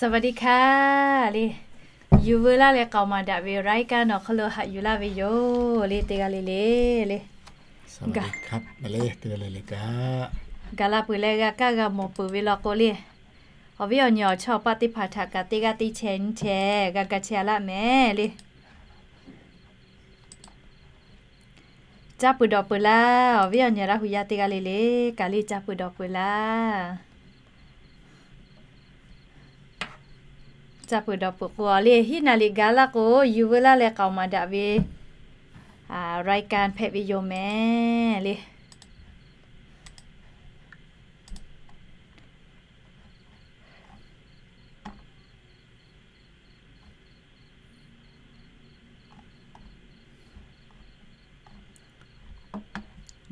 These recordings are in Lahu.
สวัสดีค่ะ le. Yuˬ veu laˇ leh k'aoˍ maˍ daꞈ ve รายการ awˬ hk'aw lo haꞈ yuˬ laˇ ve yoˬ le, teˇ g'aˇ le le le. Gaˬ la peuˬ leh g'a kaˇ g'a mawˬ peuˬ ve law k'o le, awˬ viˉ awˬ nyi awˬ chawˇ awˬ paˆ teˇ hpaˍ htaꞈ kaꞈ teˇ g'aˇ teˇ chehˇ nyiˇ chehˇ g'a ga chehˇ laˇ mehˍ le. Caˇ peuˬ dawˬ peuˬ laˇ, awˬ viˉ awˬ nyi Laˇ hu yaˇ teˇ g'aˇ le le kaꞈ le, caˇ peuˬ dawˬ peuˬ laˇ. Caˇ peuˬ dawˬ peuˬ k'o le, hiˉ naˍ liꞈ gaˬ laˇ k'o, yuˬ veu laˇ leh k'aoˍ maˍ daꞈ ve รายการ hpehꞈ ve yoˬ mehˍ le.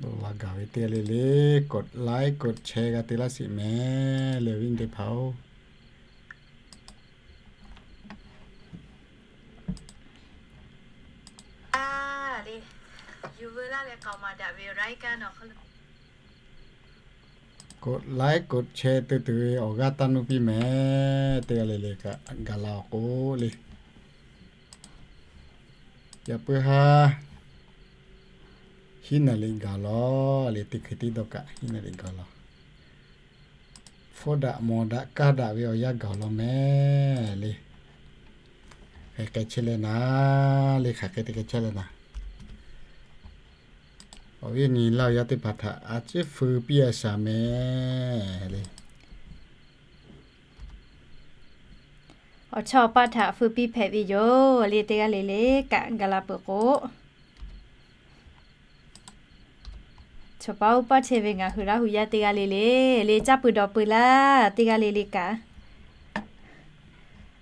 Dawˇ la gaˬ ve teˇ g'aˇ le le, กดไลค์ กดแชร์ g'a te laˇ sheˍ mehˍ le, awˬ viˉ teˇ hpaˍ-oˬ. Yuˬ veu laˇ leh k'aoˍ maˍ daꞈ ve รายการ awˬ hk'aw lo กดไลค์ กดแชร์ te tuˬ ve awˬ g'aˇ taˇ nuˇ piˇ mehˍ, teˇ g'aˇ le le kaꞈ gaˬ la awˬ k'o le. Yaꞈ puiˉ haˉ hiˉ naˍ liꞈ gaˬ law le, teˇ hkui teˇ dawˇ kaꞈ hiˉ naˍ liꞈ gaˬ law. Hpfuhˇ daꞈ mawˬ daꞈ kaˇ daꞈ ve awˬ yanˇ gaˬ law mehˍ le. Hk'aˬ hk'e chehˇ leh naˍ le, hk'aˬ hk'e te hk'e chehˇ leh naˍ. Awˬ viˉ awˬ nyi Laˇ hu yaˇ teˇ hpaˍ htaꞈ a ciˉ feu piˇ a shaˍ mehˍ le. Awˬ chawˇ awˬ paˆ htaꞈ feu piˇ hpehꞈ ve yoˬ le, teˇ g'aˇ le le kaꞈ gaˬ la peuˬ k'o, chaw paˆ uˉ paˆ chehˇ ve ngaˬ hui Laˇ hu yaˇ teˇ g'aˇ le le le, caˇ peuˬ dawˬ peuˬ laˇ, teˇ g'aˇ le le kaꞈ.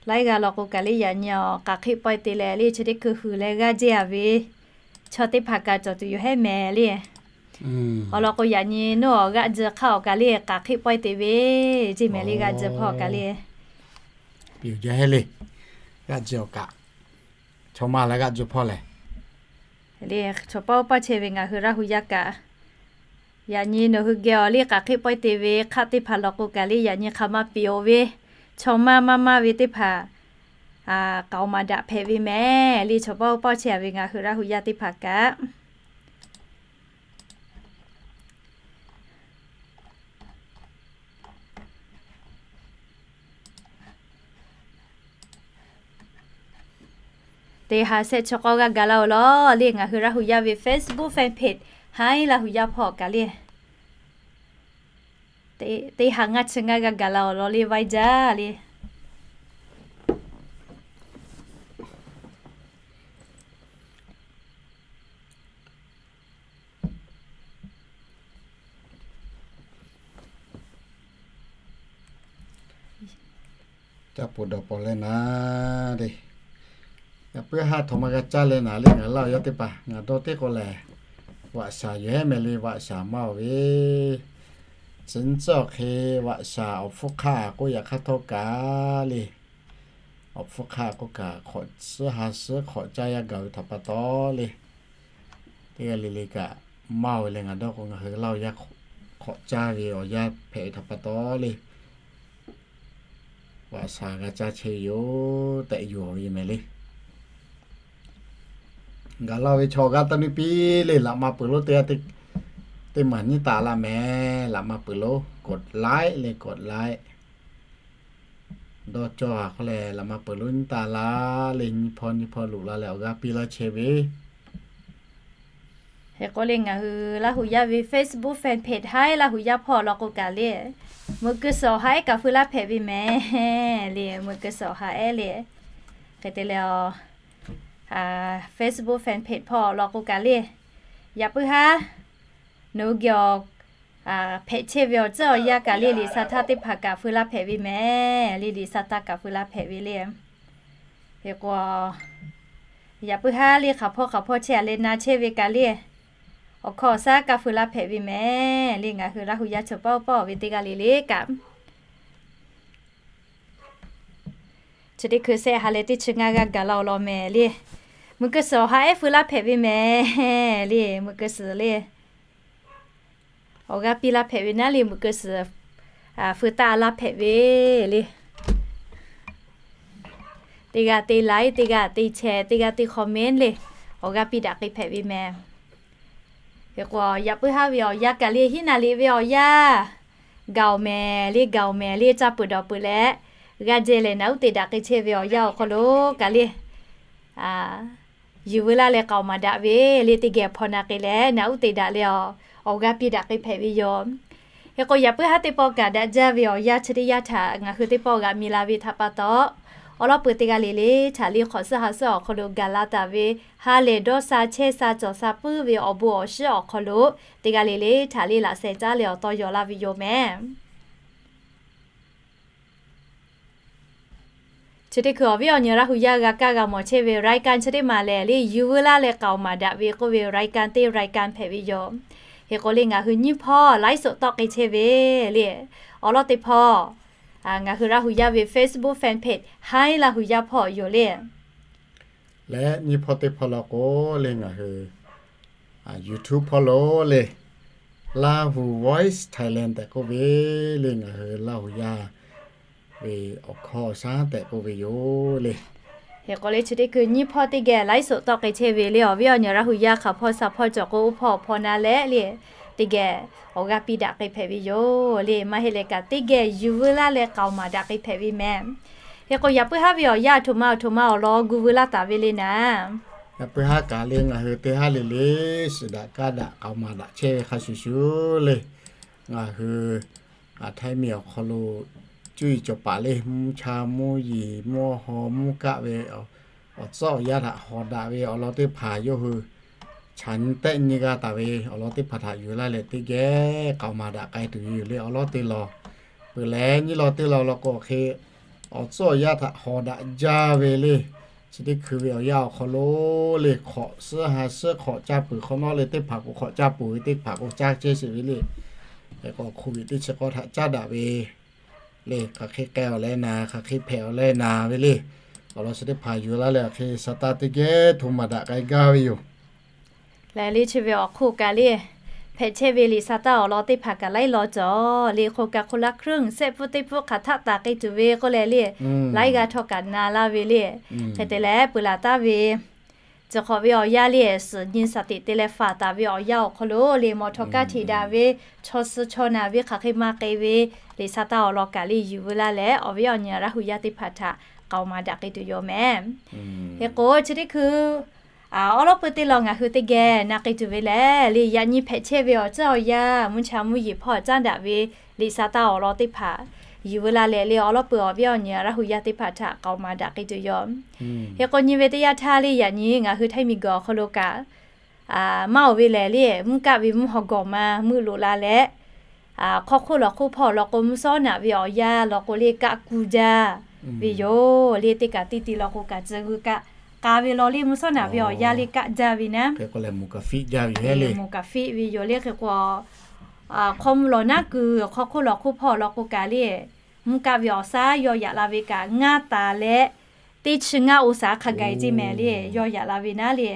Laiˉ g'aˇ law k'o kaꞈ le, yaꞈ nyi awˬ k'aꞈ hk'eˆ pawehˇ te leh le, chi teˇ hkui huiˍ leh g'aˇ jehˇ a ve chaw teˇ hpaˍ kaꞈ cawˬ tuˬ yoˬ hehˉ mehˍ le. Awˬ lawn k'o, yaꞈ nyi nawˬ awˬ g'aˇ ji hk'aˇ awˬ kaꞈ le, k'aꞈ hk'eˆ pawehˇ te ve ceˇ mehˍ le, g'aˇ ji hpawˇ awˬ kaꞈ le. Piˇ-oˬ jaˇ hehˉ le, g'aˇ ji awˬ kaꞈ. Chaw maˇ la g'aˇ ji hpawˇ lehˬ le, chaw paˆ uˉ paˆ chehˇ ve ngaˬ hui Laˇ hu yaˇ kaꞈ, yaꞈ nyi nawˬ hui geh awˬ liˇ k'aꞈ hk'eˆ pawehˇ te ve hk'aˆ teˇ hpaˍ law k'o kaꞈ le, yaꞈ nyi hk'aˬ ma piˇ-oˬ ve, chaw maˇ maˇ maˇ ve teˇ hpaˍ k'aoˍ maˍ daꞈ hpehꞈ ve mehˍ le, chaw paˆ uˉ paˆ chehˇ ve ngaˬ hui Laˇ hu yaˇ teˇ hpaˍ kaꞈ. Teˇ ha shehˆ chaw k'awˇ g'aˇ gaˬ la-oˬ law le, ngaˬ hui Laˇ hu yaˇ ve Facebook fan page haiˉ Laˇ hu yaˇ hpawˇ kaꞈ le. Teˇ ha ngaˇ chi ngaˇ g'aˇ gaˬ la-oˬ law le, vaiˇ jaˇ le. Caˇ peuˬ dawˬ peuˬ leh naˍ le. Yaꞈ puiˉ haˉ htaꞈ ma g'a caˇ leh naˍ le, ngaˬ Laˇ hu yaˇ teˇ hpaˍ ngaˬ dawˇ teˇ k'o lehˬ, vaꞈ shaˍ yoˬ hehˉ mehˍ le, vaꞈ shaˍ maˇ-oˬ ve. Chi nyi tcuhˉ awˬ hk'e vaꞈ shaˍ awˬ hpfuhˇ hk'aˆ k'oˆ yaꞈ hk'aˇ htawˇ kaꞈ le, awˬ hpfuhˇ hk'aˆ k'oˆ kaꞈ, hk'awꞈ suhˉ ha suhˉ hk'awꞈ caˇ yaˇ gaˬ ve htaꞈ pa taw le, teˇ g'aˇ le le kaꞈ maˇ-oˬ ve leh, ngaˬ dawˇ k'o ngaˬ hui Laˇ hu yaˇ hk'awꞈ caˇ ve awˬ yanˇ hpehꞈ ve htaꞈ pa taw le, vaꞈ shaˍ g'a caˇ chehˇ ve yoˬ tehꞈ yuˬ-oˬ ve mehˍ le. Gaˬ la ve chaw g'aˇ taˇ nuˇ piˇ le, laꞈ ma peuˬ lonˉ teˇ g'aˇ teˇ maˬ nyiˇ taˍ la mehˍ, laꞈ ma peuˬ lonˉ กดไลค์ le, กดไลค์. Dawˇ cawˇ a hk'aw lehˬ, laꞈ ma peuˬ lonˉ nyiˇ taˍ la le, nyi hpawˇ nyi hpawˇ loꞈ la leh awˬ g'aˇ piˇ laˇ chehˇ ve. Hk'e k'o le, ngaˬ hui Laˇ hu yaˇ ve Facebook fan page haiˉ Laˇ hu yaˇ hpawˇ law k'o kaꞈ le, meuꞈ keu suhˍ awˬ ha ehˉ kaꞈ feu laˇ hpehꞈ ve mehˍ le, meuꞈ keu suhˍ awˬ ha ehˉ le. Hk'e te leh, Facebook fan page hpawˇ law k'o kaꞈ le, yaꞈ puiˉ haˉ nawˬ hui geh awˬ hpehꞈ chehˇ ve awˬ tcuhˉ awˬ yanˇ kaꞈ le, liꞈ sha htaˇ teˇ hpaˍ kaꞈ feu laˇ hpehꞈ ve mehˍ le, liꞈ sha htaˇ kaꞈ feu laˇ hpehꞈ ve le. Hk'e k'o, yaꞈ puiˉ haˉ le hk'aˬ hpawˇ hk'aˬ hpawˇ chehˇ a leh na chehˇ ve kaꞈ le, awˬ hkawˇ awˬ shaˉ kaꞈ feu laˇ hpehꞈ ve mehˍ le, ngaˬ hui Laˇ hu yaˇ chaw paˆ uˉ paˆ ve teˇ g'aˇ le le kaꞈ. Chi teˇ hkui shehˆ ha leh teˇ chi ngaˇ g'aˇ gaˬ la-oˬ law mehˍ le. Meuꞈ keu suhˍ awˬ ha ehˉ feu laˇ hpehꞈ ve mehˍ le, meuꞈ keu suhˍ le. Awˬ g'aˇ piˇ laˇ hpehꞈ ve naˉ le, meuꞈ keu suhˍ feu taˆ laˇ hpehꞈ ve le. Teˇ g'aˇ te like, teˇ g'aˇ te share, teˇ g'aˇ te comment le, awˬ g'aˇ piˇ daꞈ k'ai hpehꞈ ve mehˍ. Hk'e k'o, yaꞈ puiˉ haˉ ve awˬ yanˇ kaꞈ le, hiˉ naˍ liꞈ ve awˬ yanˇ, gaˬ-oˬ mehˍ le, gaˬ-oˬ mehˍ le, caˇ peuˬ dawˬ peuˬ leh, g'aˇ jehˇ lehˬ naꞈ uˉ te daꞈ k'ai chehˇ ve awˬ yanˇ awˬ hk'aw lo kaꞈ le, yuˬ veu laˇ leh k'aoˍ maˍ daꞈ ve le, teˇ geh hpaw na k'ai leh naꞈ uˉ te daꞈ leh, awˬ g'aˇ piˇ daꞈ k'ai hpehꞈ ve yoˬ. Hk'e k'o, yaꞈ puiˉ haˉ teˇ pawˆ kaꞈ daꞈ jaˇ ve awˬ yanˇ chi teˇ yanˇ htaꞈ ngaˬ hui teˇ pawˆ g'aꞈ mi la ve htaꞈ pa taw, awˬ lawn peuˬ teˇ g'aˇ le le htaꞈ le hk'awꞈ suhˉ ha suhˉ awˬ hk'aw lo gaˬ la taˍ ve, ha lehˬ dawˇ sha chehˇ sha cawˬ sha puiˉ ve awˬ bon awˬ shiˉ awˬ hk'aw lo, teˇ g'aˇ le le htaꞈ le laꞈ sheh caˉ leh awˬ tawˇ yaw laˇ ve yoˬ mehˍ. Chi teˇ hkui awˬ viˉ awˬ nyi Laˇ hu yaˇ g'a kaˇ g'a mawˬ chehˇ ve รายการ chi teˇ maˬ lehˬ le, yuˬ veu laˇ leh k'aoˍ maˍ daꞈ ve k'oˆ ve รายการ teˇ รายการ hpehꞈ ve yoˬ. Hk'e k'o le, ngaˬ hui nyiˇ hpawˇ ไลฟ์สด tawˆ k'ai chehˇ ve le, awˬ lawn teˇ hpawˇ ngaˬ hui Laˇ hu yaˇ ve Facebook fan page Hi Laˇ hu yaˇ hpawˇ yoˬ le. Leh nyiˇ hpawˇ teˇ hpawˇ law k'o le, ngaˬ hui YouTube hpawˇ lo le, Lahu Voice Thailand tehꞈ k'oˆ ve le, ngaˬ hui Laˇ hu yaˇ ve awˬ hkawˇ awˬ shaˉ tehꞈ k'oˆ ve yoˬ le. Hk'e k'o le, chi teˇ hkui nyiˇ hpawˇ teˇ geh ไลฟ์สด tawˆ k'ai chehˇ ve le, awˬ viˉ awˬ nyi Laˇ hu yaˇ hk'aˬ hpawˇ sha hpawˇ cawˬ k'o, oˇ hpawˇ awˬ hpawˇ na leh le, teˇ geh awˬ g'aˇ piˇ daꞈ k'ai hpehꞈ ve yoˬ le. Maˇ heˆ leh kaꞈ teˇ geh yuˬ veu laˇ leh k'aoˍ maˍ daꞈ k'ai hpehꞈ ve mehˍ. Hk'e k'o, yaꞈ puiˉ haˉ ve awˬ yanˇ aˬ htoꞈ ma aˬ htoꞈ ma awˬ lawn gu veu laˇ taˍ ve le naˍ. Yaꞈ puiˉ haˉ kaꞈ le, ngaˬ hui teˇ haˉ le le shiˍ daꞈ kaˇ daꞈ k'aoˍ maˍ daꞈ chehˇ ve hk'a shuˍ shuˍ le, ngaˬ hui Htaiˇ miˬ awˬ hk'aw lo cuˇ yiˍ cawˬ paˍ le, mvuhˇ cha mvuhˇ yeˬ mvuhˇ haw mvuhˇ kaˆ ve awˬ tcuhˉ awˬ yanˇ htaꞈ hawˍ daꞈ ve awˬ lawn teˇ hpaˍ yawˇ hui chaꞈ nyi tehˆ nyi g'a taˍ ve awˬ lawn teˇ hpaˍ htaꞈ yuˬ laˇ leh, teˇ geh k'aoˍ maˍ daꞈ k'ai tuˬ ve yoˬ le. Awˬ lawn teˇ lawn peuˬ leh, nyiˇ lawn teˇ lawn law k'o hk'e, awˬ tcuhˉ awˬ yanˇ htaꞈ hawˍ daꞈ jaˇ ve le. Chi teˇ hkui ve awˬ yanˇ awˬ hk'aw lo le, hk'awꞈ suhˉ ha suhˉ hk'awꞈ caˇ peuˬ hk'awꞈ nawˉ le, teˇ hpaˍ k'o hk'awꞈ caˇ peuˬ ve, teˇ hpaˍ k'o caˇ chehˇ sheˍ ve le. Hk'e k'o, โควิด teˇ chi k'awˇ htaꞈ caˉ daꞈ ve le, hk'aˬ hk'e k'ai awˬ leh naˍ, hk'aˬ hk'e hpehꞈ awˬ leh naˍ ve le. Awˬ lawn chi teˇ hpaˍ yuˬ laˇ leh, hk'e sa taˇ teˇ geh hto maˍ daꞈ k'ai gaˇ ve yoˬ. Leh le chi ve awˬ hk'oˆ kaꞈ le, hpehꞈ chehˇ ve liꞈ sa taˇ awˬ lawn teˇ hpaˍ kaꞈ laiˉ law cawˬ le. Hk'o kaꞈ คนละครึ่ง sehˆ pfuhˇ teˇ pfuhˇ hk'aˬ htaˆ taˍ k'ai tuˬ ve k'oˆ leh le, laiˉ g'aˇ htawˇ kaꞈ na laˇ ve le. Hk'e te leh peuˬ laˬ taˍ ve, chi hk'awꞈ ve awˬ yanˇ le, suhˍ nyi saˍ teꞈ te leh faˍ taˍ ve awˬ yanˇ awˬ hk'aw lo le, mawˬ htaw kaˇ hteꞈ daꞈ ve, chaw suh chaw naˬ ve, hk'aˬ hk'e ma k'ai ve, liꞈ sa taˇ awˬ lawn kaꞈ le yuˬ veu laˇ leh, awˬ viˉ awˬ nyi Laˇ hu yaˇ teˇ hpaˍ htaꞈ k'aoˍ maˍ daꞈ k'ai tuˬ yoˬ mehˍ. Hk'e k'o, chi teˇ hkui awˬ lawn peuˬ teˇ lawn ngaˬ hui teˇ geh na k'ai tuˬ ve lehˬ le, yaꞈ nyi hpehꞈ chehˇ ve awˬ tcuhˉ awˬ yanˇ mvuhˇ cha mvuhˇ yeˬ hpawˇ caˉ daꞈ ve liꞈ sa taˇ awˬ lawn teˇ hpaˍ yuˬ veu laˇ leh le, awˬ lawn peuˬ awˬ viˉ awˬ nyi Laˇ hu yaˇ teˇ hpaˍ htaꞈ k'aoˍ maˍ daꞈ k'ai tuˬ yoˬ. Hk'e k'o, nyi ve teˇ yanˇ htaˇ le, yaꞈ nyi ngaˬ hui Htaiˇ miˬ guiˬ awˬ hk'aw lo kaꞈ maˇ oˬ ve lehˬ le, mvuhˇ kaˆ ve mvuhˇ haw gawˬ ma meuˆ loꞈ la leh, hk'aw hk'oˆ lawˬ hk'oˆ hpawˇ law k'o, mvuhˇ shawˉ naꞈ ve awˬ yanˇ law k'o le, kaˆ ku jaˇ ve yoˬ le. Teˇ kaꞈ teˇ ti law k'o kaꞈ, tcuh g'uiˬ kaꞈ k'a ve law le, mvuhˇ shawˉ naꞈ ve awˬ yanˇ le kaˆ jaˇ ve naˉ, mvuhˇ kaꞈ fiˆ ve yoˬ le. Hk'e k'o, hk'aw mvuhˇ lawˬ naˉ kuiˬ hk'aw hk'oˆ lawˬ hk'oˆ hpawˇ law k'o kaꞈ le, mvuhˇ kaˆ ve awˬ shaˉ yaw yaꞈ la ve kaꞈ ngaˇ taˍ leh, teˇ chi ngaˇ องศา hk'a gaˬ ceˇ mehˍ le, yaw yaꞈ la ve naˉ le,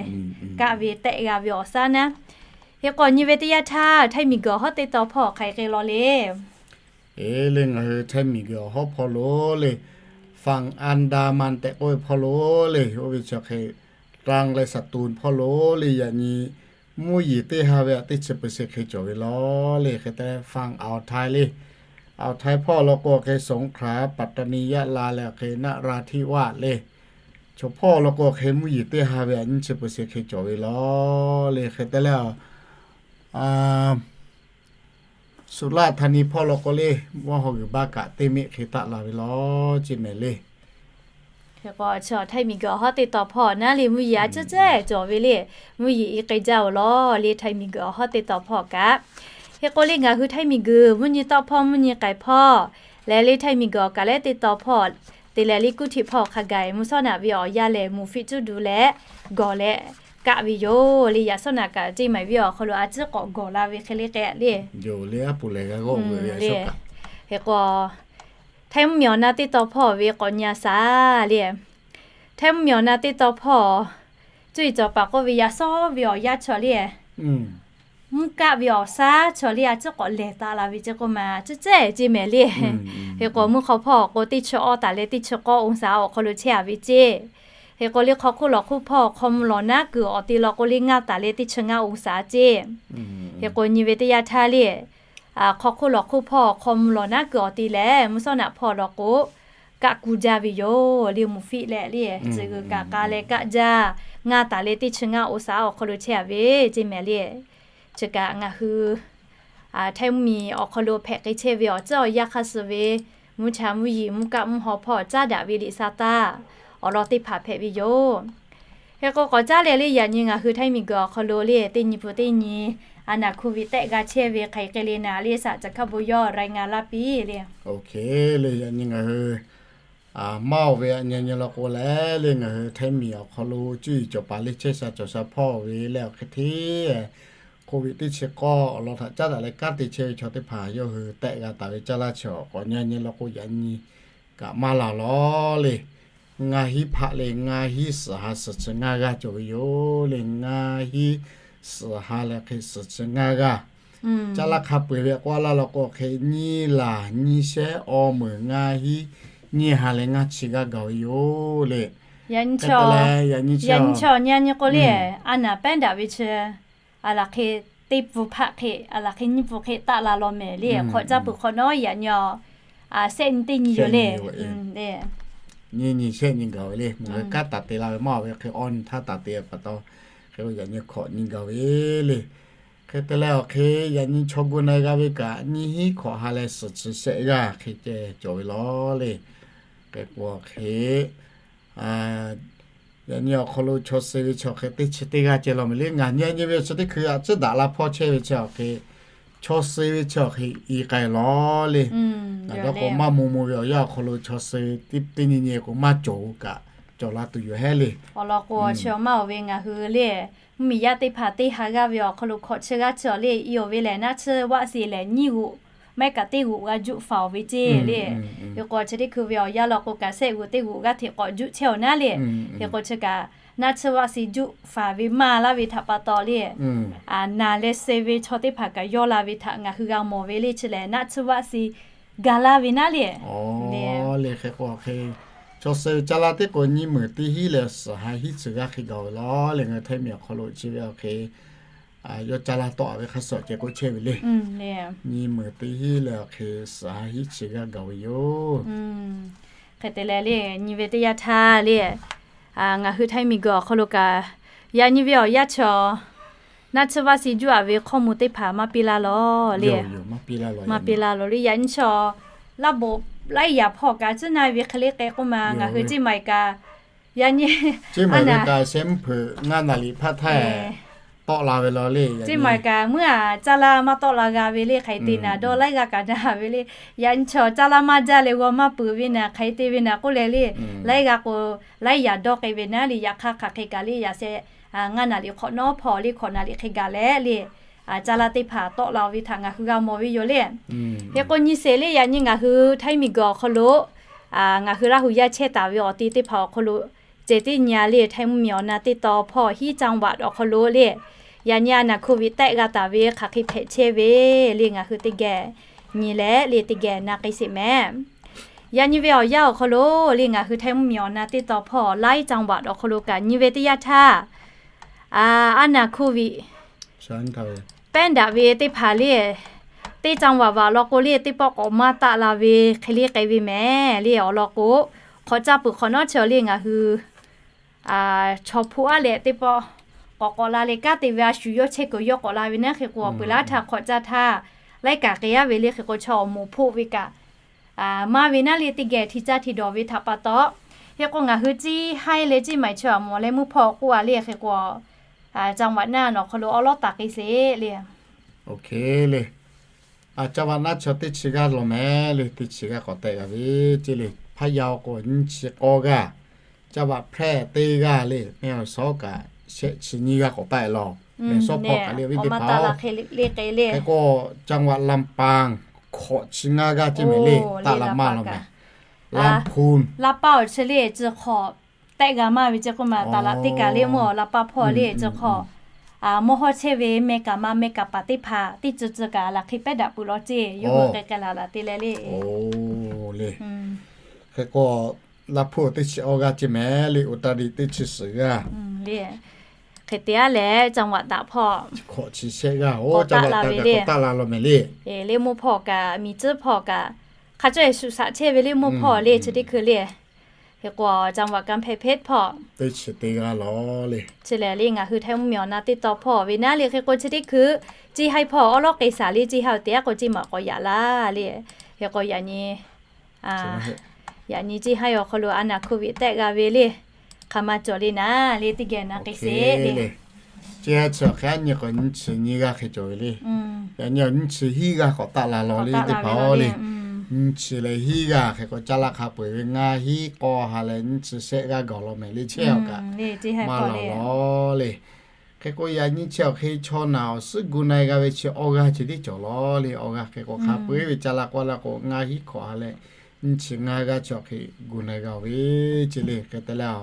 kaˆ ve tehˆ g'a ve awˬ shaˉ naˉ. Hk'e k'o, nyi ve teˇ yanˇ htaˇ Htaiˇ miˬ guiˬ awˬ hawˉ teˇ taw hpawˇ hk'aˬ hk'e law le. Eˬ le, ngaˬ hui Htaiˇ miˬ guiˬ awˬ hawˉ hpawˇ lo le, ฝั่งอันดามัน tehꞈ k'oˆ ve hpawˇ lo le, oˇ ve chi hk'e ตรัง leh สตูล hpawˇ lo le, yaꞈ nyi mvuhˇ yeˬ teˇ ha ve aꞈ teˇ chi เปอร์เซ็นต์ hk'e cawˬ ve law le. Hk'e te ฝั่งอ่าวไทย le, อ่าวไทย hpawˇ law k'o hk'e สงขลา ปัตตานี ยะลา leh hk'e นราธิวาส le, chaw hpawˇ law k'o hk'e mvuhˇ yeˬ teˇ ha ve aꞈ nyiˇ chi เปอร์เซ็นต์ hk'e cawˬ ve law le. Hk'e te leh สุราษฎร์ธานี hpawˇ law k'o le, mvuhˇ haw g'uiˬ baˇ kaꞈ teˇ meˆ hk'e taˆ la ve law ceˇ mehˍ le. Hk'e k'o, chi Htaiˇ miˬ guiˬ awˬ hawˉ teˇ taw hpawˇ naˉ le, mvuhˇ yeˬ aꞈ cehˇ cehˇ cawˬ ve le, mvuhˇ yeˬ i k'ai jaˇ-oˬ law le, Htaiˇ miˬ guiˬ awˬ hawˉ teˇ taw hpawˇ kaꞈ. Hk'e k'o le, ngaˬ hui Htaiˇ miˬ guiˬ mvuhˇ nyi tawˆ hpawˇ mvuhˇ nyi k'ai hpawˇ leh le, Htaiˇ miˬ guiˬ awˬ kaˬ leh teˇ taw hpawˇ te leh le, kuˇ htiꞈ hpawˇ hk'a gaˬ mvuhˇ shawˉ naꞈ ve awˬ yanˇ lehˬ, mvuhˇ fiˆ cuˇ duˬ leh gawˬ leh kaˆ ve yoˬ le. Yaꞈ shawˉ naꞈ kaꞈ ceˇ maˬ viˉ awˬ hk'aw lo a ciˉ k'awꞈ gawˬ la ve hk'e le k'ai le. Hk'e k'o, Htaiˇ mvuhˇ miˬ awˬ na teˇ taw hpawˇ ve k'awꞈ nyi a shaˍ le. Htaiˇ mvuhˇ miˬ awˬ na teˇ taw hpawˇ cuˇ yiˍ cawˬ paˍ k'oˆ ve yaꞈ shawˉ ve awˬ yanˇ chaw le, mvuhˇ kaˆ ve awˬ shaˉ chaw le a ciˉ k'awꞈ lehˬ taˍ la ve ceˇ k'oˆ ma, ceˇ ceˇ ceˇ mehˍ le. Hk'e k'o mvuhˇ hk'aw hpawˇ awˬ k'o teˇ chi awˇ taˍ leh teˇ chi k'awˇ องศา awˬ hk'aw lo chehˇ a ve ceˇ. Hk'e k'o le hk'aw hk'oˆ lawˬ hk'oˆ hpawˇ hk'aw mvuh lawˬ naˉ kuiˬ awˬ te law k'o le ngaˇ taˍ leh teˇ chi ngaˇ องศา ceˇ. Hk'e k'o nyi ve teˇ yanˇ htaˇ le, hk'aw hk'oˆ lawˬ hk'oˆ hpawˇ hk'aw mvuh lawˬ naˉ kuiˬ awˬ te lehˬ mvuhˇ shawˉ naꞈ hpawˇ lawˬ k'o kaˆ ku jaˇ ve yoˬ le. Mvuhˇ fiˆ leh le tcuh g'uiˬ kaꞈ k'a leh kaˆ jaˇ, ngaˇ taˍ leh teˇ chi ngaˇ องศา awˬ hk'aw lo chehˇ a ve ceˇ mehˍ le. Chi kaꞈ ngaˬ hui Htaiˇ mvuhˇmiˬ awˬ hk'aw lo hpehꞈ k'ai chehˇ ve awˬ ciˉ awˬ yanˇ hk'aˇ suh ve mvuhˇ cha mvuhˇ yeˬ mvuhˇ kaˆ mvuhˇ haw hpawˇ caˉ daꞈ ve liꞈ sa taˇ awˬ lawn teˇ hpaˍ hpehꞈ ve yoˬ. Hk'e k'o k'awꞈ caˉ leh le yaꞈ nyi ngaˬ hui Htaiˇ miˬ guiˬ awˬ hk'aw lo le teˇ nyi pun teˇ nyi a naˍ โควิด tehˆ g'a chehˇ ve hk'aˬ hk'e le naˍ le saˍ caˍ hkaˇ bon yawˇ รายงาน laˇ piˇ le. Oˇ hk'e le yaꞈ nyi ngaˬ hui maˇ oˬ ve a nyi nyi law k'o leh le ngaˬ hui Htaiˇ miˬ awˬ hk'aw lo cuˇ yiˍ cawˬ paˍ le chehˇ sha cawˬ sha hpawˇ ve leh awˬ hk'e hteˇ โควิด teˇ chi k'awˇ awˬ lawn htaꞈ caˉ daꞈ leh kanˉ te chehˇ ve chaw teˇ hpaˍ yawˇ hui tehˆ g'a taˍ ve caˇ laˇ chi awˬ k'awꞈ nyi nyi law k'o yaꞈ nyi kaꞈ maˇ laˬ lawˬ le. Ngaˇ hinˉ hpaˆ le ngaˇ hinˉ suhˍ ha suhˍ chi ngaˇ g'aˇ cawˬ ve yoˬ le. Ngaˇ hinˉ suhˍ ha leh hk'e suhˍ chi ngaˇ g'aˇ. Caˇ laˇ hk'a peu-eˬ ve k'oˆ laˇ law k'o hk'e nyiˇ laˬ nyiˇ shehˉ awˇ meunˍ ngaˇ hinˉ nyiˇ ha leh ngaˇ chi g'aˇ gaˬ ve yoˬ le. Yaꞈ nyi chaw nyi nyi k'o le a naˍ pehˉ daꞈ ve chi a laˬ hk'e teˇ pun hpaˆ hk'e a laˬ hk'e nyiˇ pun hk'e taˆ la law mehˍ le. Hk'awꞈ caˇ peuˬ hk'awꞈ nawˉ yaꞈ nyi a shehˆ nyi teˇ nyi yoˬ le. Nyiˇ nyi shehˆ nyi gaˬ ve le. Ngaˬ hui kanˉ taˍ te la ve maˇ oˬ ve hk'e awˇ nyi htaˇ taˍ te pa taw hk'e k'o yaꞈ nyi hk'awꞈ nyi gaˬ ve le. Hk'e te leh awˬ hk'e yaꞈ nyi chaw gu na g'a ve kaꞈ nyiˇ hinˉ hk'awꞈ ha leh suhˍ chi shehˆ g'aˇ hk'e ceh cawˬ ve law le. Hk'e k'o awˬ hk'e yaꞈ nyi awˬ hk'aw lo chaw suh ve chaw hk'e teˇ chi teˇ g'aˇ ceh law mehˍ le. Ngaˬ nyi nyi ve chi teˇ hkui a ciˉ daꞈ la hpawˇ chehˇ ve chi awˬ hk'e chaw suh ve chi awˬ hk'e i k'ai law le. Ngaˬ dawˇ k'o maˇ mvuh mvuh ve awˬ yanˇ awˬ hk'aw lo chaw suh ve teˇ nyi nyi k'o maˇ cawˬ kaꞈ cawˬ la tuˬ yoˬ hehˉ le. Awˬ lawn k'o chi maˇ oˬ ve ngaˬ hui le mvuhˇmiˬ yaˇ teˇ hpaˍ teˇ ha g'aˇ ve awˬ hk'aw lo hk'awꞈ chi g'aˇ chi awˬ le i oˬ ve lehˬ naˆ tsuhˇ vaˆ si lehˬ nyiˇ g'oꞈ maˇ heˆ kaꞈ teˇ g'oꞈ g'a juˆ faˍ oˬ ve ceˇ le. Hk'e k'o chi teˇ hkui ve awˬ yanˇ law k'o kaꞈ shehˆ g'oꞈ teˇ g'oꞈ g'aˇ hteꞈ k'awꞈ juˆ chehˇ oˬ naˉ le. Hk'e k'o chi kaꞈ naˆ tsuhˇ vaˆ si juˆ faˍ ve maˇ laˇ ve htaꞈ pa taw le naˬ leh suh ve chaw teˇ hpaˍ kaꞈ yawˇ la ve htaꞈ ngaˬ hui g'a mawˬ ve le. Chi lehˬ naˆ tsuhˇ vaˆ si ga laˇ ve naˉ le. Awˬ le hk'e k'o hk'e chaw suh ve caˇ laˇ teˇ k'o nyiˇ meunˍ teˇ hinˉ leh suhˍ ha hinˉ chi g'aˇ hk'e gaˬ ve law le. Ngaˬ hui Htaiˇ miˬ awˬ hk'aw lo chi ve awˬ hk'e yawˇ caˇ laˇ tawˆ a ve hk'a shuˍ ceh k'oˆ chehˇ ve le. Nyiˇ meunˍ teˇ hinˉ leh awˬ hk'e suhˍ ha hinˉ chi g'aˇ gaˬ ve yoˬ. Hk'e te leh le nyi ve teˇ yanˇ htaˇ le ngaˬ hui Htaiˇ miˬ guiˬ awˬ hk'aw lo kaꞈ yaꞈ nyi ve awˬ yanˇ chi naˆ tsuhˇ vaˆ si juˆ a ve hkawˇ mvuh teˇ hpaˍ maˇ piˇ laˇ law le. Maˇ piˇ laˇ law le yaꞈ nyi chi laˇ bon laiˉ yaꞈ hpawˇ kaꞈ tcuhˉ na ve hk'e le k'ai k'oˆ ma ngaˬ hui ceˇ maˬ kaꞈ yaꞈ nyi ceˇ maˬ kaꞈ shehˆ mvuhˇ hpeuꞈ ngaˇ naˍ liꞈ hpaˆ htaˇ tawˆ la ve law le. Ceˇ maˬ kaꞈ meuˇ a caˇ laˇ maˇ tawˆ la g'a ve le hk'aˬ hk'e te naˍ dawˇ laiˉ g'aˇ kaꞈ na ve le. Yaꞈ nyi chi caˇ laˇ maˇ jaˇ leh g'aw maˇ peuˬ ve naˍ hk'aˬ hk'e te ve naˍ k'oˆ leh le laiˉ g'aˇ k'o laiˉ yaꞈ dawˇ k'ai ve naˉ le. Yaꞈ hk'aˇ hk'aˬ hk'e kaꞈ le yaꞈ shehˆ ngaˇ naˍ liꞈ hk'awꞈ nawˉ hpawˇ le hkawꞈ naˍ liꞈ hk'e gaˬ leh le caˇ laˇ teˇ hpaˍ tawˆ la ve htaꞈ ngaˬ hui g'a mawˬ ve yoˬ le. Hk'e k'o nyi sheˍ le yaꞈ nyi ngaˬ hui Htaiˇ miˬ guiˬ awˬ hk'aw lo ngaˬ hui Laˇ huˍ yaˇ chehˇ taˍ ve awˬ te teˇ hpaˍ awˬ hk'aw lo ceh teˇ nyi a le Htaiˇ mvuhˇmiˬ awˬ na teˇ taw hpawˇ hiˉ จังหวัด awˬ hk'aw lo le yaꞈ nyi a naˍ โควิด tehˆ g'a taˍ ve hk'aˬ hk'e hpehꞈ chehˇ ve le ngaˬ hui teˇ geh nyi leh le teˇ geh na k'ai sheˍ mehˍ. Yaꞈ nyi ve awˬ yanˇ awˬ hk'aw lo le ngaˬ hui Htaiˇ mvuhˇmiˬ awˬ na teˇ taw hpawˇ ไลฟ์จังหวัด awˬ hk'aw lo kaꞈ nyi ve teˇ yanˇ htaˇ a naˍ โควิด pehˉ daꞈ ve teˇ hpaˍ le teˇ จังหวัด vaꞈ law k'o le teˇ pawˆ k'awꞈ maˇ taˆ la ve hk'e le k'ai ve mehˍ le. Awˬ lawn k'o hk'awꞈ caˇ peuˬ hk'awꞈ nawˉ chi le ngaˬ hui chaw hpoˆ aˉ leh teˇ pawˆ k'awꞈ k'awꞈ la leh kanˉ te ve a shu yawˇ chehˇ kuiˬ yawˇ k'awꞈ la ve naˉ hk'e k'o a peuˬ laˇ htaˇ hk'awꞈ caˇ htaˇ laiˉ kaꞈ k'ai aˉ ve le hk'e k'o chaw awˬ moˍ hpoˆ ve kaꞈ maˇ ve naˉ le teˇ geh hti caˇ hti dawˬ ve htaꞈ pa taw hk'e k'o ngaˬ hui ciˇ haiˉ leh ciˇ maˬ chi awˬ mawˬ leh mvuhˇ hpawˇ k'oˆ a le hk'e k'o จังหวัด naˆ awˬ hk'aw lo awˉ lawˉ taˍ k'ai sheˍ le. Oˇ hk'e le จังหวัด naˆ chaw teˇ chi g'aˇ law mehˍ le teˇ chi g'aˇ k'awꞈ tehˆ g'a ve ceˇ le. Hpaˇ yaˇ k'o nyiˇ chi k'awˇ g'aˇ, จังหวัด แพร่ teˇ g'aˇ le. Mehˬ awˬ shawˉ kaꞈ shehˆ chi nyiˇ g'aˇ k'awꞈ taˆ e law. Mehˬ shawˉ hpawˇ kaꞈ le ve teˇ hpaˍ-oˬ. Hk'e k'o จังหวัด ลำปาง hk'awꞈ chi ngaˇ g'aˇ ceˇ mehˍ le taˆ la maˇ law mehˍ. ลำพูน Laˇ paˇ awˬ chi le tcuh hk'awꞈ tehˆ g'a maˇ ve ceˇ k'oˆ ma taˍ laꞈ teˇ kaˬ le mvuhˇ awˬ Laˇ paˇ hpawˇ le tcuh hk'awꞈ mawˇ hawˇ chehˇ ve meh kaꞈ ma meh kaꞈ paˍ teˇ hpaˍ teˇ ceuˬ ceuˬ kaꞈ laˬ hk'e pehˉ daꞈ peuˬ law ceˇ. Yawˇ hui k'ai k'ai laˬ laˬ te leh le. Hk'e k'o, laˇ hpfuhˇ teˇ chi awˇ g'aˇ ceˇ mehˍ le, อุตรดิตถ์ teˇ chi suhˍ g'aˇ. Hk'e te aˉ lehˬ, จังหวัดตาก hpawˇ k'awꞈ taˆ la ve le. K'awꞈ taˆ la ve le. Leˇ mawˇ hpawˇ kaꞈ miˬ tcuhˉ hpawˇ kaꞈ hk'a cawˇ e shuˍ shaꞈ chehˇ ve le mawˇ hpawˇ le chi teˇ hkui le. Hk'e k'o, จังหวัดกำแพงเพชร hpawˇ teˇ chi teˇ g'aˇ law le. Chi lehˬ le ngaˬ hui Htaiˇ mvuhˇmiˬ awˬ na teˇ taw hpawˇ ve naˉ le. Hk'e k'o chi teˇ hkui, Ceˇ haiˇ hpawˇ awˉ lawˉ k'ai shaˍ le, Ceˇ haiˇ awˬ te aˉ k'o Ceˇ maˬ k'awꞈ yaꞈ laˇ le. Hk'e k'o yaꞈ nyi, yaꞈ nyi Ceˇ haiˇ awˬ hk'aw lo a naˍ โควิด tehˆ g'a ve le. Hk'aˬ ma cawˬ le naˉ le teˇ geh na k'ai sheˍ le. Ceˇ haiˇ chi awˬ hk'e aˉ nyi k'awꞈ nyi chi nyi g'aˇ hk'e cawˬ ve le. Yaꞈ nyi awˬ nyi chi hiˉ g'aˇ k'awꞈ taˆ la law le teˇ hpaˍ le. Nyi chi leh hiˉ g'aˇ hk'e k'o caˇ laˇ hk'a peu-eˬ ve ngaˇ hiˉ k'aw ha leh nyi chi shehˆ g'aˇ gawˬ law mehˍ le chehˇ awˬ kaꞈ maˇ laˬ law le. Hk'e k'o yaꞈ nyi chi awˬ hk'e chaw naˬ awˬ suhˉ gu na-e g'a ve chi awˇ g'aˇ chi tiˉ cawˬ law le. Awˇ g'aˇ hk'e k'o hk'a peu-eˬ ve caˇ laˇ k'awˇ la k'o ngaˇ hiˉ hkawꞈ ha leh nyi chi ngaˇ g'aˇ chi awˬ hk'e gu na-e g'a-oˬ ve ceˇ le. Hk'e te leh,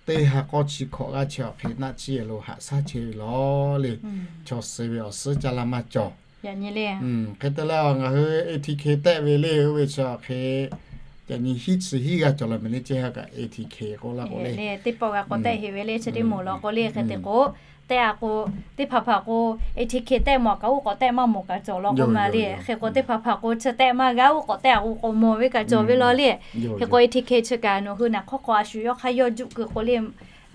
teˇ ha k'awˇ chi hkawꞈ g'aˇ chi awˬ hk'e naˆ tsuhˇ yehˬ lo haꞈ shaˉ chehˇ ve law le. Chaw suh ve awˬ suhˉ caˇ laˇ maˇ cawˬ. Hk'e te leh ngaˬ hui A T K tehˆ ve le oˇ ve chi awˬ hk'e yaꞈ nyi hiˉ chi hiˉ g'aˇ cawˬ law mehˍ le. Ceˇ haiˇ kaꞈ A T K k'oˆ laˇ k'o le, teˇ pawˆ g'a k'awꞈ tehˆ heˍ ve le chi teˇ moˍ law k'o le. Hk'e te k'o, tehˆ a k'o, teˇ hpaˍ hpaˍ k'o, A T K tehˆ mawˬ kaꞈ oˇ k'awꞈ tehˆ maˇ mawˬ kaꞈ cawˬ law k'oˆ ma le. Hk'e k'o teˇ hpaˍ hpaˍ k'o chi tehˆ maˇ g'a oˇ k'awꞈ tehˆ a k'o k'awꞈ mawˬ ve kaꞈ cawˬ ve law le. Hk'e k'o A T K chi kaꞈ nawˬ hui naˬ hk'awˇ k'aw a shu yawˇ hk'aˇ yawˇ juˆ keu k'o le,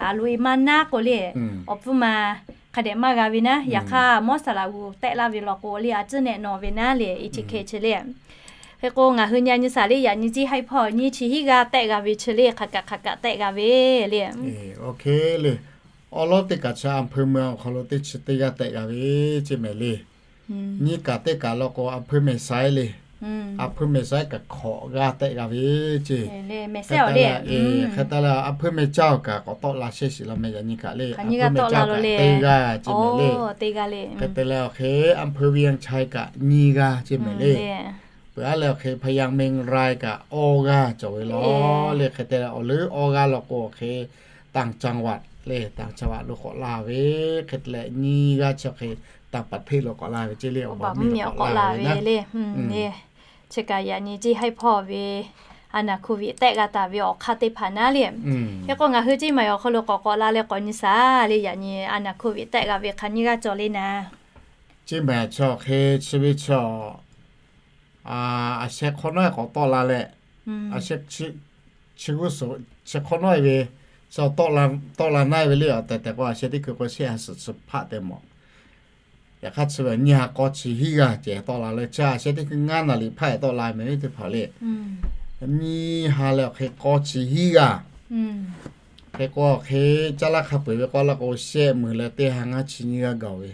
a loꞈ e maˇ naˉ k'o le, awˬ pfuhˇ ma hk'a dehꞈ maˇ g'a ve naˉ. Yaꞈ hk'aˇ mawˇ saˍ laꞈ g'uˬ tehˆ laˇ ve law k'o le, a ciˉ nehˆ nawˬ ve naˉ le, A T K chi le. Hk'e k'o ngaˬ hui nyi a nyi shaˍ le, yaꞈ nyi Ceˇ haiˇ hpawˇ nyi chi hiˉ g'aˇ tehˆ g'a ve chi le, hk'aˬ kaꞈ hk'aˬ kaꞈ tehˆ g'a ve le. Awˬ lawn teˇ kaꞈ chi อำเภอเมือง awˬ hk'aw lo teˇ chi teˇ g'aˇ tehˆ g'a ve ceˇ mehˍ le. Nyi kaꞈ teˇ kaꞈ law k'o อำเภอแม่สาย le, อำเภอแม่สาย kaꞈ hkawꞈ g'aˇ tehˆ g'a ve ceˇ. Hk'e te leh อำเภอแม่เจ้า kaꞈ k'awꞈ tawˆ la shehˇ shiˍ law mehˍ. Yaꞈ nyi kaꞈ le อำเภอแม่เจ้า kaꞈ teˇ g'aˇ ceˇ mehˍ le. Hk'e te leh awˬ hk'e อำเภอเวียงชัย kaꞈ nyi g'aˇ ceˇ mehˍ le. Peuˬ aˉ leh awˬ hk'e พะเยา เชียงราย kaꞈ awˇ g'aˇ cawˬ ve law le. Hk'e te leh awˬ leuˉ awˇ g'aˇ law k'o awˬ hk'e ต่างจังหวัด le, ต่างจังหวัด lo k'awꞈ la ve. Hk'e te leh nyi g'aˇ chi awˬ hk'e ต่างประเทศ lo k'awꞈ la ve ceˇ le. Awˬ baˬ mvuhˇ miˬ k'awꞈ la ve le. Chi kaꞈ yaꞈ nyi Ceˇ haiˇ hpawˇ ve a naˍ โควิด tehˆ g'a taˍ ve awˬ hk'aˇ teˇ hpaˍ naˉ le. Hk'e k'o ngaˬ hui Ceˇ mehˍ awˬ hk'aw lo k'awꞈ k'awꞈ la leh k'awꞈ nyi shaˍ le, yaꞈ nyi a naˍ โควิด tehˆ g'a ve hk'aˬ nyi g'aˇ cawˬ le naˉ. Ceˇ mehˍ chi awˬ hk'e chi ve chi awˬ a sheh hk'awꞈ nawˉ k'awꞈ tawˆ la leh, a sheh chi g'uˇ suhˍ chi hk'awꞈ nawˉ ve chi tawˆ la naˉ ve le. Awˬ tehˬ tehˬ k'o a sheh teˇ hkui k'o shehˆ ha suhˍ chi hpaˆ tehꞈ mawˬ. Yaꞈ hk'aˇ chi ve nyiˇ ha k'awˇ chi hiˉ g'aˇ ceh tawˆ la leh chi a sheh teˇ hkui ngaˇ naˍ liꞈ hpaˆ-e tawˆ la mehˍ le teˇ hpaˍ le. Nyiˇ ha leh awˬ hk'e k'awˇ chi hiˉ g'aˇ. Hk'e k'o awˬ hk'e caˇ laˇ hk'a peu-eˬ ve k'awꞈ la k'o shehˆ meuˇ leh teˇ ha ngaˇ chi nyiˇ g'aˇ gaˬ ve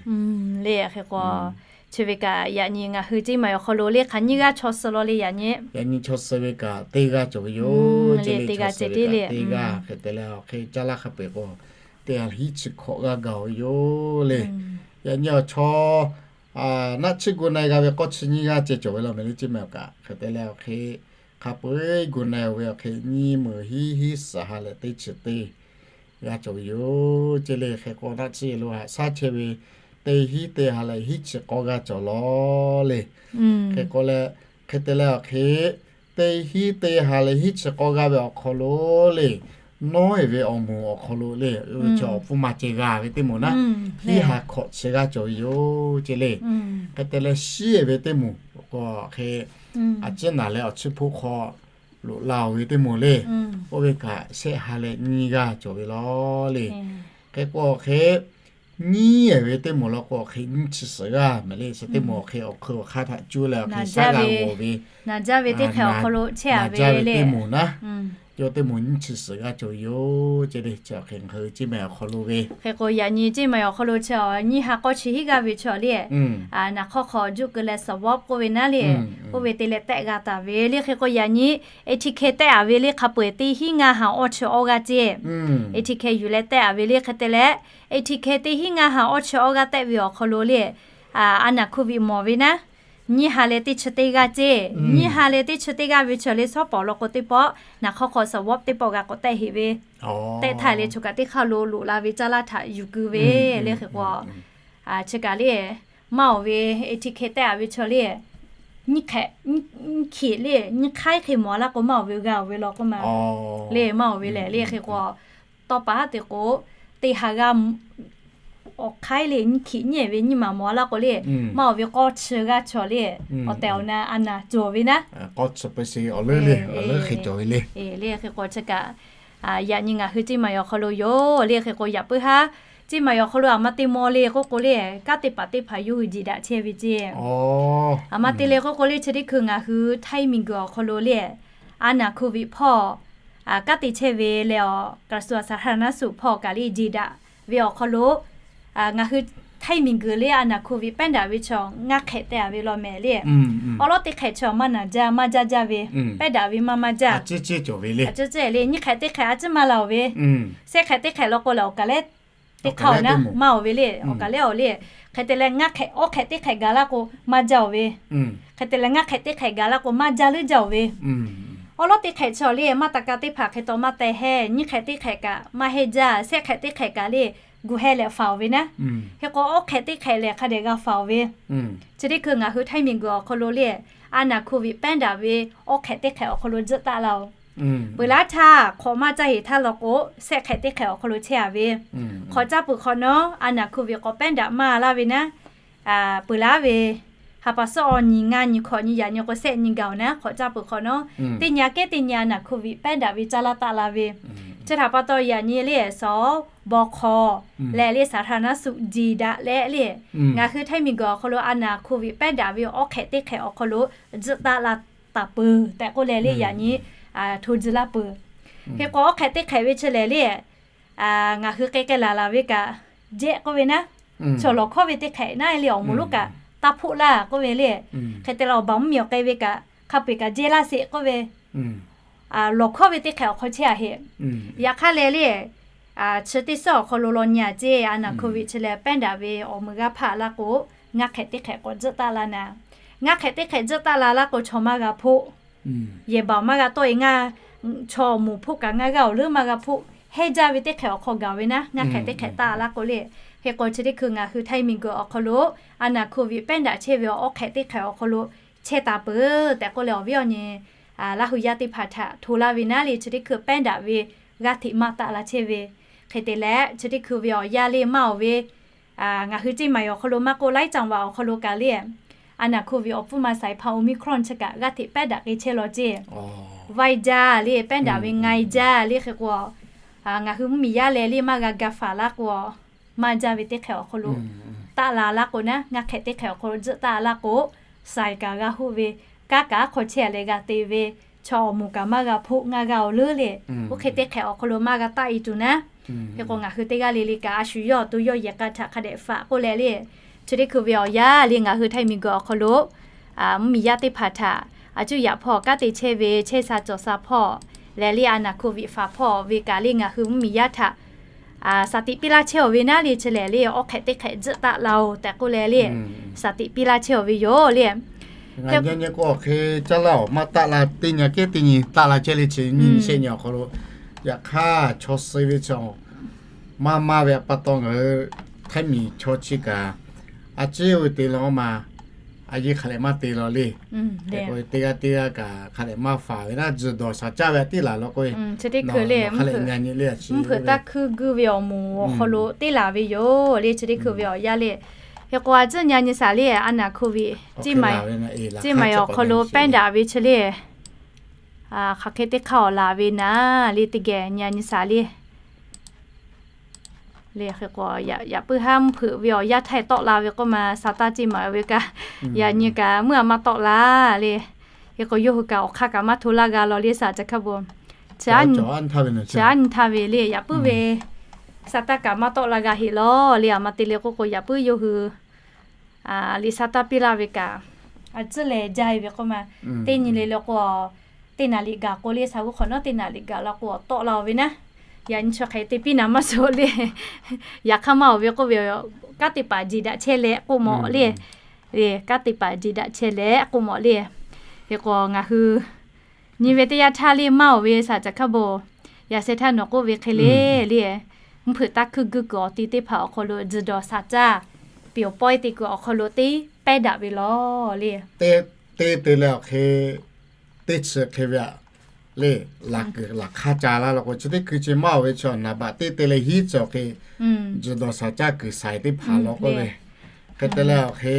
le. Hk'e k'o chi ve kaꞈ yaꞈ nyi ngaˬ hui Ceˇ mehˍ awˬ hk'aw lo le hk'aˬ nyi g'aˇ chaw suh law le. Yaꞈ nyi, yaꞈ nyi chaw suh ve kaꞈ teˇ g'aˇ cawˬ ve yoˬ. Ceˇ le teˇ g'aˇ ceh tiˉ le. Teˇ g'aˇ hk'e te leh awˬ hk'e caˇ laˇ hk'a peu-eˬ k'o teˇ ha hiˉ chi hkawꞈ g'aˇ gaˬ ve yoˬ le. Yaꞈ nyi awˬ chaw naˆ tsuhˇ gu na-e g'a ve k'awˇ chi nyiˇ g'aˇ ceh cawˬ ve law mehˍ le Ceˇ mehˍ awˬ kaꞈ. Hk'e te leh awˬ hk'e hk'a peu-eˬ gu na-e ve awˬ hk'e nyiˇ meuˇ hiˉ hiˉ suhˍ ha leh teˇ chi teˇ g'aˇ cawˬ ve yoˬ. Ceˇ le hk'e k'o naˆ tsuhˇ yehˬ lo haꞈ shaˉ chehˇ ve teˇ hiˉ teˇ ha leh hiˉ chi k'awˇ g'aˇ cawˬ law le. Hk'e k'o leh, hk'e te leh awˬ hk'e teˇ hiˉ teˇ ha leh hiˉ chi k'awˇ g'aˇ ve awˬ hk'aw lo le, nawˉ-e ve awˬ moˍ awˬ hk'aw lo le, chaw awˬ hpfuhˇ ma ceh g'a ve teˇ moˍ naˉ, hiˉ ha hkawꞈ chi g'aˇ cawˬ ve yoˬ ceˇ le. Hk'e te leh shiˉ-e ve teˇ moˍ k'o hk'e a ciˉ naˍ leh awˬ chiˇ hpoˆ hk'aw loꞈ la-oˬ ve teˇ moˍ le. Oˇ ve kaꞈ shehˆ ha leh nyiˇ g'aˇ cawˬ ve law le. Hk'e k'o awˬ hk'e nyiˉ-e ve teˇ moˍ law k'o awˬ hk'e nyiˇ chi suhˍ g'aˇ mehˍ le. Chi teˇ moˍ awˬ hk'e awˬ hk'eun awˬ hk'aˇ htaꞈ cuˇ leh awˬ hk'e shaˉ g'a g'awˬ ve, naˍ jaˇ ve teˇ hk'e awˬ hk'aw lo chehˇ-a ve le teˇ moˍ naˉ, yawˇ teˇ moˍ nyiˇ chi suhˍ g'aˇ cawˬ ve yoˬ ceˇ le. Chi awˬ hk'e ngaˬ hui Ceˇ mehˍ awˬ hk'aw lo ve, hk'e k'o yaꞈ nyi Ceˇ mehˍ awˬ hk'aw lo chi nyiˇ ha k'awˇ chi hiˉ g'aˇ ve chi le, naˍ hk'awˇ hk'aw juˆ keu leh สวอป k'oˆ ve naˉ le, oˇ ve te leh tehˆ g'a taˍ ve le. Hk'e k'o yaꞈ nyi ATK tehˆ-a ve le hk'a peu-eˬ teˇ hiˉ ngaˇ ha awˇ chi awˇ g'aˇ ceˇ. ATK yuˬ leh tehˆ-a ve le. Hk'e te leh ATK teˇ hiˉ ngaˇ ha awˇ chi awˇ g'aˇ tehˆ ve awˬ hk'aw lo le, a naˍ โควิด mawˬ ve naˉ, nyiˇ ha leh teˇ chi teˇ g'aˇ ceˇ. Nyiˇ ha leh teˇ chi teˇ g'aˇ ve chi le สปป law k'o teˇ pawˆ naˍ hk'awˇ hk'aw สวอป teˇ pawˆ g'a k'awꞈ tehˆ heꞈ ve, tehˆ htaˇ le choˬ kaꞈ teˇ hk'aˇ lo loꞈ la ve caˇ laˇ htaꞈ yuˬ keu ve le. Hk'e k'o Chi kaꞈ le, maˇ oˬ ve, etiquette tehꞈ a ve chaw le, nyiˇ hk'ehꞈ, nyiˇ hkiˬ le, nyiˇ hk'aiˉ hk'e mawˬ a laˇ k'o, maˇ oˬ ve g'a oˬ ve law k'oˆ ma le, maˇ oˬ ve lehˬ le. Hk'e k'o, tawˇ pa haˉ te k'o, te haˍ g'a awˬ hk'aiˉ le, nyiˇ hkiˬ nyiˇ ve nyiˇ maˬ mawˬ a laˇ k'o le, maˇ oˬ ve k'awˇ chi g'aˇ chaw le, awˬ tehˬ awˬ na a naˍ cawˬ ve naˉ, awˬ leuˉ hk'e cawˬ ve le. Le hk'e k'o chi kaꞈ, yaꞈ nyi ngaˬ hui Ceˇ maˍ awˬ hk'aw lo yoˬ le. Hk'e k'o yaꞈ puiˉ haˉ, Ceˇ maˍ awˬ hk'aw lo aˬ ma te maw le k'oˆ k'o le, kanˉ te paˍ teˇ hpaˍ yawˇ hui jeˬ daꞈ chehˇ ve ceˇ. Aˬ ma te le k'oˆ k'o le, chi teˇ hkui ngaˬ hui Htaiˇ miˬguiˬ awˬ hk'aw lo le, a naˍ hk'oˆ viꞈ hpawˇ kanˉ te chehˇ ve leh, กระทรวงสาธารณสุข hpawˇ kaꞈ le jeˬ daꞈ ve awˬ hk'aw lo, ngaˬ hui Htaiˇ miˬguiˬ le a naˍ hk'oˆ viꞈ pehˉ daꞈ ve chaw ngaˇ hk'ehꞈ te a ve law mehˍ le. Awˉ lawˉ teˇ hk'ehꞈ chaw maˇ naˬ jaˇ, maˇ jaˇ jaˇ ve, pehˉ daꞈ ve maˇ maˇ jaˇ. Aꞈ ciˉ le, nyiˇ hk'ehꞈ teˇ hk'ehꞈ a ciˉ maˇ la oˬ ve, sehˆ hk'ehꞈ teˇ hk'ehꞈ law k'o lehˬ, awˬ kaˍ lehˉ teˇ hk'aˇ oˬ naˉ maˇ oˬ ve le. Awˬ kaˍ lehˉ oˬ le. Hk'e te leh ngaˇ hk'ehꞈ, awˉ hk'ehꞈ teˇ hk'ehꞈ gaˬ laˇ k'o maˇ jaˇ oˬ ve. Hk'e te leh ngaˇ hk'ehꞈ teˇ hk'ehꞈ gaˬ laˇ k'o maˇ jaˇ leuˉ jaˇ oˬ ve. Awˉ lawˉ teˇ hk'ehꞈ chaw le maˇ taˍ ka teˇ hpaˍ hk'e taw maˇ teh hehˇ, nyiˇ hk'ehꞈ teˇ hk'ehꞈ kaꞈ maˇ heˆ jaˇ, sehˆ hk'ehꞈ teˇ hk'ehꞈ kaꞈ le gu heh leh faˍ oˬ ve naˉ. Hk'e k'o awˉ hk'ehꞈ teˇ hk'ehꞈ lehˬ hk'a dehꞈ g'a faˍ oˬ ve. Chi teˇ hkui ngaˬ hui Htaiˇ miˬguiˬ awˬ hk'aw lo le, a naˍ hk'oˆ viꞈ pehˉ daꞈ ve awˉ hk'ehꞈ teˇ hk'ehꞈ awˬ hk'aw lo tzuhˆ taˆ la oˬ. Peuˬ laˇ htaˇ hk'awꞈ maˇ caˇ heˍ htaˇ law k'o, sehˆ hk'ehꞈ teˇ hk'ehꞈ awˬ hk'aw lo chehˇ a ve. Hk'awꞈ caˇ peuˬ hk'awꞈ nawˉ a naˍ hk'oˆ viꞈ k'awꞈ pehˉ daꞈ maˇ laˇ ve naˉ, peuˬ laˇ ve, ha pa suhˉ awˬ nyi ngaˇ nyi hk'awꞈ nyi yaꞈ nyi k'o sehˆ nyi gaˬ oˬ naˉ, hk'awꞈ caˇ peuˬ hk'awꞈ nawˉ teˇ nyi aꞈ kehˉ teˇ nyi a naˍ hk'oˆ viꞈ pehˉ daꞈ ve caˇ laˇ taˆ la ve. Chi htaꞈ pa taw yaꞈ nyi le สบค leh le สาธารณสุข jeˬ daꞈ leh le, ngaˬ hui Htaiˇ miˬguiˬ awˬ hk'aw lo a naˍ hk'oˆ viꞈ pehˉ daꞈ ve awˉ hk'ehꞈ teˇ hk'ehꞈ awˬ hk'aw lo tzuhˆ taˆ la taˍ peuˬ tehꞈ k'oˆ leh le yaꞈ nyi hto tzuhˆ laˇ peuˬ. Hk'e k'o awˉ hk'ehꞈ teˇ hk'ehꞈ ve chi lehˬ le, ngaˬ hui k'ai k'ai laˬ laˬ ve kaꞈ jehˆ k'oˆ ve naˉ, chaw lawˬ hkawˇ ve teˇ hk'ehꞈ naˉ le awˬ moˍ lonˉ kaꞈ taˇ hpoˆ laˇ k'oˆ ve le. Hk'e te leh awˬ baˬ mvuhˇmiˬ awˬ k'ai ve kaꞈ hk'a peu-eˬ kaꞈ jehˇ laˇ sheˍ k'oˆ ve, lawˬ hkawˇ ve teˇ hk'ehꞈ awˬ hk'aw chehˇ a heˆ. Yaꞈ hk'aˇ leh le, chi teˇ suhˉ awˬ hk'aw lo law nyi a ceˇ, a naˍ hk'oˆ viꞈ chi leh pehˉ daꞈ ve awˬ meuˬ g'aˇ hpaˆ laˇ k'o, ngaˇ hk'ehꞈ teˇ hk'ehꞈ k'awꞈ tzuhˆ taˆ la naˍ. Ngaˇ hk'ehꞈ teˇ hk'ehꞈ tzuhˆ taˆ la laˇ k'o chaw maˇ g'a hpoˆ. Yehˬ baˬ maˇ g'a tawˆ e ngaˇ, chaw moˍ hpoˆ kaꞈ ngaˇ g'aˇ awˬ leuˉ maˇ g'a hpoˆ. Heˇ jaˇ ve teˇ hk'ehꞈ awˬ hk'aw gaˬ ve naˉ, ngaˇ hk'ehꞈ teˇ hk'ehꞈ taˆ laˇ k'o le. Hk'e k'o chi teˇ hkui ngaˬ hui Htaiˇ miˬguiˬ awˬ hk'aw lo a naˍ hk'oˆ viꞈ pehˉ daꞈ chehˇ ve awˉ hk'ehꞈ teˇ hk'ehꞈ awˬ hk'aw lo chehˇ taˍ peuˬ tehꞈ k'oˆ leh awˬ viˉ awˬ nyi Laˇ hu yaˇ teˇ hpaˍ htaꞈ hto laˇ ve naˉ le, chi teˇ hkui pehˉ daꞈ ve g'aˇ hteꞈ maˇ taˆ la chehˇ ve. Hk'e te leh chi teˇ hkui ve awˬ yaˇ le maˇ oˬ ve, ngaˬ hui Ceˇ maˍ awˬ hk'aw lo maˇ k'oˆ, Laiˉ caˆ vaꞈ awˬ hk'aw lo kaꞈ le, a naˍ hk'oˆ viꞈ awˬ pfuhˇ ma saiˍ hpaˇ Omicron chi kaꞈ g'aˇ hteꞈ pehˉ daꞈ k'ai chehˇ law ceˇ. Vaiˇ jaˇ le, pehˉ daꞈ ve ngaiˇ jaˇ le. Hk'e k'o, ngaˬ hui mvuhˇmiˬ yaˇ leh le maˇ g'a ga faˍ laˇ k'o, maˇ jaˇ ve teˇ hk'ehꞈ awˬ hk'aw lo taˆ la laˇ k'o naˉ, ngaˇ hk'ehꞈ teˇ hk'ehꞈ awˬ hk'aw lo tzuhˆ taˆ laˇ k'o, saiˍ kaꞈ g'a hoˆ ve, kanˉ kaꞈ aˉ hk'aw chehˇ a leh g'a te ve, chaw awˬ moˍ kaꞈ maˇ g'a hpoˆ, ngaˇ g'aˇ awˬ leuˉ le. Oˇ hk'e teˇ hk'ehꞈ awˬ hk'aw lo maˇ g'a taˆ e tuˬ naˉ, hk'e k'o ngaˬ hui teˇ g'aˇ le le kaꞈ a shu yawˇ awˬ to yawˇ yehˬ k'a htaꞈ hk'a dehꞈ faꞈ k'oˆ leh le, chi teˇ hkui ve awˬ yaˇ le ngaˬ hui Htaiˇ miˬguiˬ awˬ hk'aw lo mvuhˇmiˬ yaˇ teˇ hpaˍ htaꞈ a cuˇ yaꞈ hpawˇ kanˉ te chehˇ ve chehˇ sha cawˬ sha hpawˇ leh le, a naˍ hk'oˆ viꞈ faˍ hpawˇ ve kaꞈ le ngaˬ hui mvuhˇmiˬ yaˇ htaꞈ saˍ tiꞈ piˇ laˇ chehˇ awˬ ve naˉ le, chi lehˬ le awˉ hk'ehꞈ teˇ hk'ehꞈ tzuhˆ taˆ la oˬ tehꞈ k'oˆ leh le, saˍ tiꞈ piˇ laˇ chehˇ awˬ ve yoˬ le. Ngaˬ nyi nyi k'o awˬ hk'e caˇ laˇ awˬ maˇ taˆ la, teˇ nyi kehˉ teˇ nyi taˆ la chehˇ le, chi nyi shehˆ nyi awˬ hk'aw lo. Yaꞈ hk'aˇ chaw suh ve chaw maˇ maˇ ve pa taw ngaˬ hui Htaiˇ miˬ chaw chi kaꞈ a ciˉ oˇ ve te la ma, a yeˇ hk'a leh maˇ te la le. Teˇ g'aˇ teˇ g'aˇ kaꞈ hk'a leh maˇ faˍ ve naˉ, tzuhˬ dawˬ shaˍ caˇ ve a tiˉ laˬ law k'o, mvuhˇ hpeuꞈ taˇ hkuiˇ guˇ ve awˬ moˍ awˬ hk'aw lo teˇ laˬ ve yoˬ le, chi teˇ hkui ve awˬ yaˇ le. Hk'e k'o a ciˉ nyi a nyi shaˍ le, a naˍ hk'oˆ viꞈ Ceˇ maˍ awˬ hk'aw lo pehˉ daꞈ ve chi le, hk'aˬ hk'e teˇ hk'aˇ awˬ laˬ ve naˉ le, teˇ geh nyi a nyi shaˍ le. Le hk'e k'o, yaꞈ puiˉ haˉ mvuhˇ hpeuꞈ ve awˬ yaˇ htaiˇ tawˆ la ve k'oˆ ma, sa taˇ Ceˇ maˍ ve kaꞈ, yaꞈ nyi kaꞈ meuˇ a maˇ tawˆ la le. Hk'e k'o yawˇ hui kaꞈ awˬ hk'aˇ kaꞈ maˇ hto laˇ g'a law le, sa caˬ hkaˇ bon. Chi aˉ nyi htaˇ ve le, yaꞈ puiˉ ve sa taˇ kaꞈ maˇ tawˆ la g'a heˆ law le, aˬ ma te le k'oˆ k'o yaꞈ puiˉ yawˇ hui liꞈ sa taˇ piˇ laˇ ve kaꞈ, a ciˉ leh jaˇ e ve k'oˆ ma. Teˇ nyi le le k'o, teˇ naˍ liꞈ gaˬ k'o le, sa g'uˇ hk'awꞈ nawˉ teˇ naˍ liꞈ gaˬ la k'o tawˆ la oˬ ve naˉ. Yaꞈ nyi chi hk'e te piˇ naˍ maˇ suh le. Yaꞈ hk'aˇ maˇ oˬ ve k'oˆ ve, kanˉ te paˍ jeˬ daꞈ chehˇ leh k'oˆ mawˬ le. Kanˉ te paˍ jeˬ daꞈ chehˇ leh k'oˆ mawˬ le. Hk'e k'o ngaˬ hui nyi ve teˇ yanˇ htaˇ le maˇ oˬ ve sa caˬ hkaˇ bon, yaꞈ sheh htaˇ nawˬ k'oˆ ve hk'e le le, mvuhˇ hpeuꞈ taˇ hkuiˇ guˇ kuiˬ awˬ ti teˇ hpaˍ awˬ hk'aw lo tzuhˬ dawˬ shaˍ caˇ Peuˬ pawehˇ te kuiˬ awˬ hk'aw lo teˇ pehˉ daꞈ ve lawˬ le. Teˇ te leh awˬ hk'e, teˇ chi hk'e ve le, laꞈ kuiˬ laꞈ hk'aˇ ca laˇ law k'o, chi teˇ hkui chi maˇ oˬ ve chaw naˍ baꞈ teˇ te leh hiˉ cawˬ hk'e, juˬ dawˬ shaˍ caˇ kuiˬ shaiˍ teˇ hpaˍ law k'oˆ ve, hk'e te leh awˬ hk'e,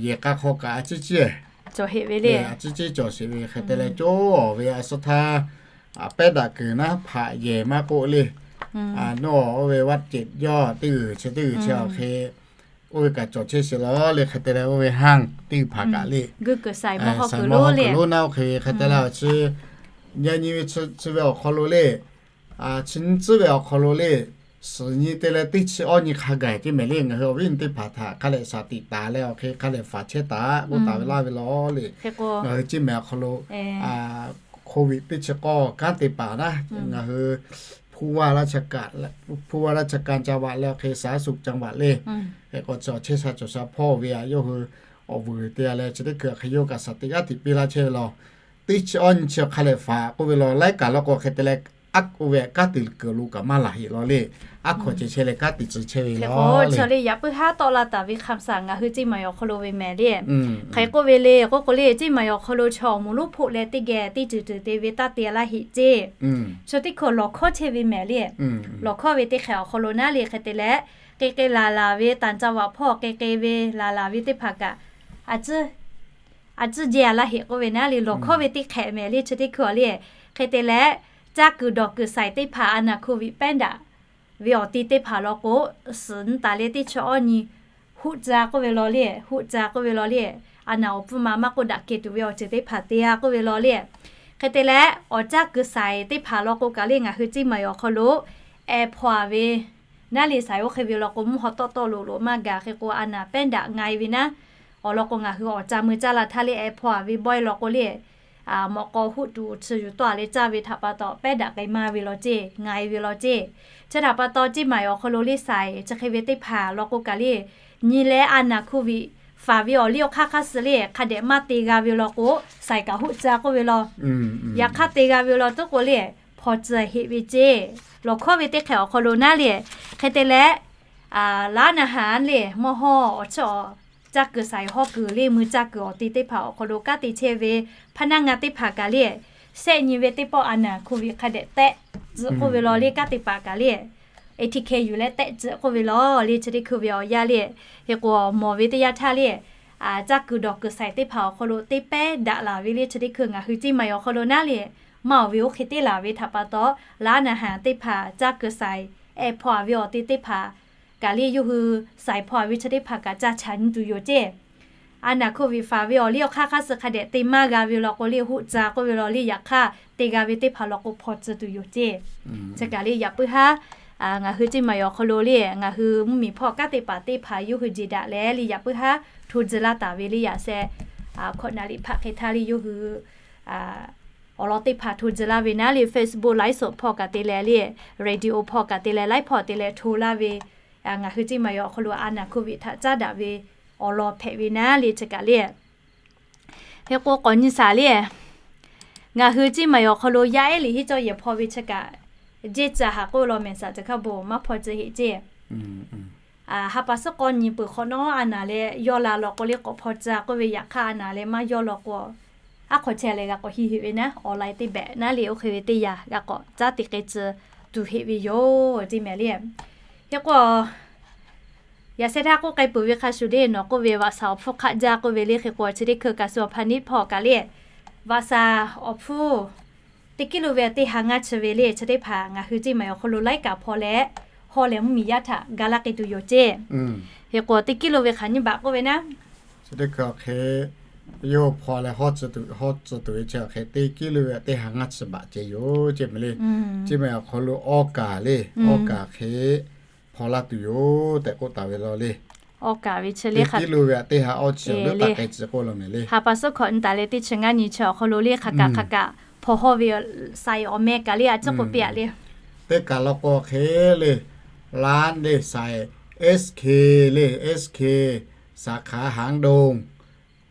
yehˬ k'a hk'aw kaꞈ a ciˉ ciˉ, a ciˉ ciˉ cawˬ sheˍ ve, hk'e te leh coˇ awˬ ve a suh htaˇ, pehˉ daꞈ kuiˬ naˉ hpaꞈ yehˬ maˇ k'oˆ le. Nawˬ oˇ ve วัดเจ็ดยอด teˇ g'uiˬ chi teˇ g'uiˬ chi awˬ hk'e, oˇ ve kaꞈ cawˬ chehˇ sheˍ law le. Hk'e te leh oˇ ve ห้าง teˇ g'uiˬ hpaˍ kaꞈ le, saiˍ mawˇ hawˉ kuiˬ lonˉ naˆ oˇ hk'e ve, hk'e te leh chi nyi nyi ve chi ve awˬ hk'aw lo le, chi nyi tcuhˉ ve awˬ hk'aw lo le, suhˍ nyi te leh teˇ chi awˇ nyi hk'a gaˬ ceˇ mehˍ le. Ngaˬ hui awˬ viˉ awˬ nyi teˇ hpaˍ htaꞈ hk'a lehˬ shaˍ tiꞈ taˍ leh awˬ hk'e hk'a lehˬ faˍ chehˇ taˍ k'oˆ taˍ ve laˇ ve law le. Ngaˬ hui ceˇ mehˍ awˬ hk'aw lo โควิด teˇ chi k'awˇ kanˉ te paˍ naˉ, ngaˬ hui ผู้ว่าราชการ จังหวัด leh awˬ hk'e สาธารณสุขจังหวัด le, hk'e k'o chi awˬ chehˇ sha cawˬ sha hpawˇ ve aꞈ yawˇ hui awˬ vuiˬ te a leh chi teˇ hkui hk'e yawˇ kaꞈ shaˍ tiꞈ g'aˇ tiꞈ piˇ laˇ chehˇ ve law. Teˇ chi awˇ nyi chi hk'a lehˬ faˍ k'oˆ ve law, laiˉ kaꞈ law k'o hk'e te leh aˉ k'oˆ ve kanˉ te kuiˬ lo kaꞈ maˇ laˬ heˆ law le. Aˉ hk'aw ceh chehˇ leh kanˉ te tcuh chehˇ ve law le. Yaꞈ puiˉ haˉ tawˆ la taˍ ve คำสั่ง ngaˬ hui ceˇ mehˍ awˬ hk'aw lo ve mehˍ le. Hk'e k'oˆ ve le k'oˆ k'o le, ceˇ mehˍ awˬ hk'aw lo chaw awˬ moˍ lonˉ hpoˆ leh teˇ geh teˇ ceuˬ ceuˬ te ve taˇ te laˇ heˆ ceˇ. Chi teˇ hkui lawˬ hkawˇ chehˇ ve mehˍ le. Lawˬ hkawˇ ve teˇ hk'ehꞈ awˬ hk'aw lo naˉ le hk'e te leh, k'e k'e laˬ laˬ ve ต่างจังหวัด hpawˇ k'e k'e ve laˬ laˬ ve teˇ hpaˍ kaꞈ a ciˉ jehˇ a laˇ heˆ k'oˆ ve naˉ le. Lawˬ hkawˇ ve teˇ hk'ehꞈ mehˍ le chi teˇ hkui awˬ le. Hk'e te leh caˇ kuiˬ dawˬ kuiˬ shaiˍ teˇ hpaˍ a naˍ โควิด pehˉ daꞈ ve awˬ te teˇ hpaˍ law k'o, suhˍ nyi taˍ leh teˇ chi awˇ nyi huˆ tcuh k'oˆ ve law le, huˆ tcuh k'oˆ ve law le. A naˍ awˬ pfuhˇ ma maˇ k'oˆ daꞈ kehˬ tuˬ ve awˬ ceuˬ teˇ hpaˍ te a k'oˆ ve law le. Hk'e te leh awˬ caˇ kuiˬ shaiˍ teˇ hpaˍ law k'o kaꞈ le ngaˬ hui ceˇ mehˍ awˬ hk'aw lo ehˉ hpawˇ a ve naˉ le shaiˍ oˇ hk'e ve law k'o mvuhˇ haw tawˆ tawˆ loꞈ loꞈ maˇ gaˬ hk'e k'o a naˍ pehˉ daꞈ nga e ve naˉ. Awˬ lawn k'o ngaˬ hui awˬ ca mui caˇ la htaˇ le ehˉ hpawˇ a ve bawehˇ law k'o le, mawꞈ k'aw huˆ tuˬ chi yuˬ tawˆ a leh caˇ ve htaꞈ pa taw pehˉ daꞈ k'ai maˇ ve law ceˇ, nga e ve law ceˇ. Chi htaꞈ pa taw ceˇ mehˍ awˬ hk'aw lo le shaiˍ chi hk'e ve teˇ hpaˍ law k'o kaꞈ le, nyi leh a naˍ โควิด faˍ ve awˬ liˇ awˬ hk'aˇ hk'aˇ suh le hk'a dehꞈ maˇ te g'a ve law k'o, shaiˍ kaꞈ huˆ tcuh k'oˆ ve law. Yaꞈ hk'aˇ te g'a ve law tuˉ k'o le, hpaw tcuh heˆ ve ceˇ. Lawˬ hkawˇ ve teˇ hk'ehꞈ awˬ hk'aw lo naˉ le, hk'e te leh ร้านอาหาร le mawˇ hawˇ awˬ chiˇ awˬ caˇ kuiˬ shaiˍ hawˇ kuiˬ le mui caˇ kuiˬ awˬ te teˇ hpaˍ awˬ hk'aw lo kanˉ te chehˇ ve พนักงาน teˇ hpaˍ kaꞈ le, shehˆ nyi ve teˇ pawˆ a naˍ โควิด hk'a dehꞈ tehˆ tcuh k'oˆ ve law le kanˉ te paˍ kaꞈ le, etiquette yuˬ leh tehˆ tcuh k'oˆ ve law le chi teˇ hkui ve awˬ yanˇ le. Hk'e k'o mawˬ ve teˇ yanˇ htaˇ le, caˇ kuiˬ dawˬ kuiˬ shaiˍ teˇ hpaˍ awˬ hk'aw lo teˇ pehˉ daꞈ laˬ ve le chi teˇ hkui ngaˬ hui ceˇ mehˍ awˬ hk'aw lo naˉ le, maˇ awˬ ve oˇ hk'e teˇ laˬ ve htaꞈ pa taw ร้านอาหาร teˇ hpaˍ caˇ kuiˬ shaiˍ ehˉ hpawˇ a ve awˬ te teˇ hpaˍ kaꞈ le yawˇ hui shaiˍ hpawˇ a ve chi teˇ hpaˍ kaꞈ ca chaꞈ nyi tuˬ yoˬ ceˇ. A naˍ โควิด faˍ ve awˬ liˇ awˬ hk'aˇ hk'aˇ suh hk'a dehꞈ te maˇ g'a ve law k'o le huˆ tcuh k'oˆ ve law le, yaꞈ hk'aˇ te g'a ve teˇ hpaˍ law k'o hpaw tcuh tuˬ yoˬ ceˇ. Chi kaꞈ le yaꞈ puiˉ haˉ ngaˬ hui ceˇ mehˍ awˬ hk'aw lo le ngaˬ hui mvuhˇmiˬ hpawˇ kanˉ te paˍ teˇ hpaˍ yawˇ hui jeˬ daꞈ leh le yaꞈ puiˉ haˉ hto tcuh laˇ taˍ ve le yaꞈ sheh hkawꞈ naˍ liꞈ hpaˆ hk'e htaˇ le yawˇ hui awˬ lawn teˇ hpaˍ hto tcuh laˇ ve naˉ le Facebook ไลฟ์สด hpawˇ kaꞈ te leh le, radio hpawˇ kaꞈ te leh ไลฟ์ hpawˇ te leh hto laˇ ve ngaˬ hui ceˇ mehˍ awˬ hk'aw lo a naˍ โควิด htaꞈ caˉ daꞈ ve awˬ lawn hpehꞈ ve naˉ le chi kaꞈ le. Hk'e k'o k'awꞈ nyi shaˍ le, ngaˬ hui ceˇ mehˍ awˬ hk'aw lo yaˇ ehˉ liꞈ hiˉ cawˇ yehˬ hpawˇ ve chi kaꞈ jehˇ tcuh haˍ k'oˆ law mehˍ shaˍ, chi hk'a bon maˇ hpaw tcuh heˆ ceˇ. Ha pa suhˉ k'awˇ nyi peuˬ hk'awꞈ nawˉ a naˍ leh yawˇ la law k'o le k'awꞈ hpaw tcuh k'oˆ ve, yaꞈ hk'aˇ a naˍ leh maˇ yawˇ law k'o, aˉ hk'aw chehˇ leh g'a k'awꞈ hiˇ heˆ ve naˉ, online teˇ behꞈ naˉ le oˇ hk'e ve teˇ yanˇ g'a k'awꞈ caˉ te k'ai tcuh tuˬ heˆ ve yoˬ ceˇ mehˍ le. Hk'e k'o yaꞈ sheh htaˇ k'oˆ k'ai peuˬ ve hk'a shuˍ le nawˬ k'oˆ ve vaꞈ shaˍ awˬ hpfuhˇ hk'aˆ jaˇ k'oˆ ve le hk'e k'o chi teˇ hkui kaꞈ suh awˬ hpa niˉ hpawˇ kaꞈ le, vaꞈ shaˍ awˬ hpfuhˇ teˇ กิโล ve teˇ ha ngaˇ chi ve le chi teˇ hpaˍ ngaˬ hui ceˇ mehˍ awˬ hk'aw lo laiˉ kaꞈ hpaw leh hawˇ leh mvuhˇmiˬ yaˇ htaꞈ ga laˇ k'ai tuˬ yoˬ ceˇ. Hk'e k'o teˇ กิโล ve hk'aˬ nyiˇ baꞈ k'oˆ ve naˉ, chi teˇ hkui awˬ hk'e yawˇ hpaw leh hawˇ tcuh tuˬ ve chi awˬ hk'e teˇ กิโล ve teˇ ha ngaˇ chi baꞈ ceh yoˬ ceˇ mehˍ le. Ceˇ mehˍ awˬ hk'aw lo awˇ kaˍ le, awˇ kaˍ hk'e hpaw laˇ tuˬ yoˬ tehꞈ k'oˆ taˍ ve law le. Awˇ kaˍ ve chi le teˇ กิโล ve teˇ ha awˇ chi leuˉ taꞈ k'ai tcuh k'oˆ law mehˍ le. Ha pa suhˉ hkawꞈ nyi taˍ leh teˇ chi ngaˇ nyi chi awˬ hk'aw lo le hk'aˬ kaꞈ hk'aˬ kaꞈ hpaw hawˇ ve saiˍ awˬ meh kaꞈ le a ciˉ k'oˆ piˇ a le. Teˇ kaˬ law k'o hk'e le, ร้าน le saiˍ, SK le, SK สาขาหางดง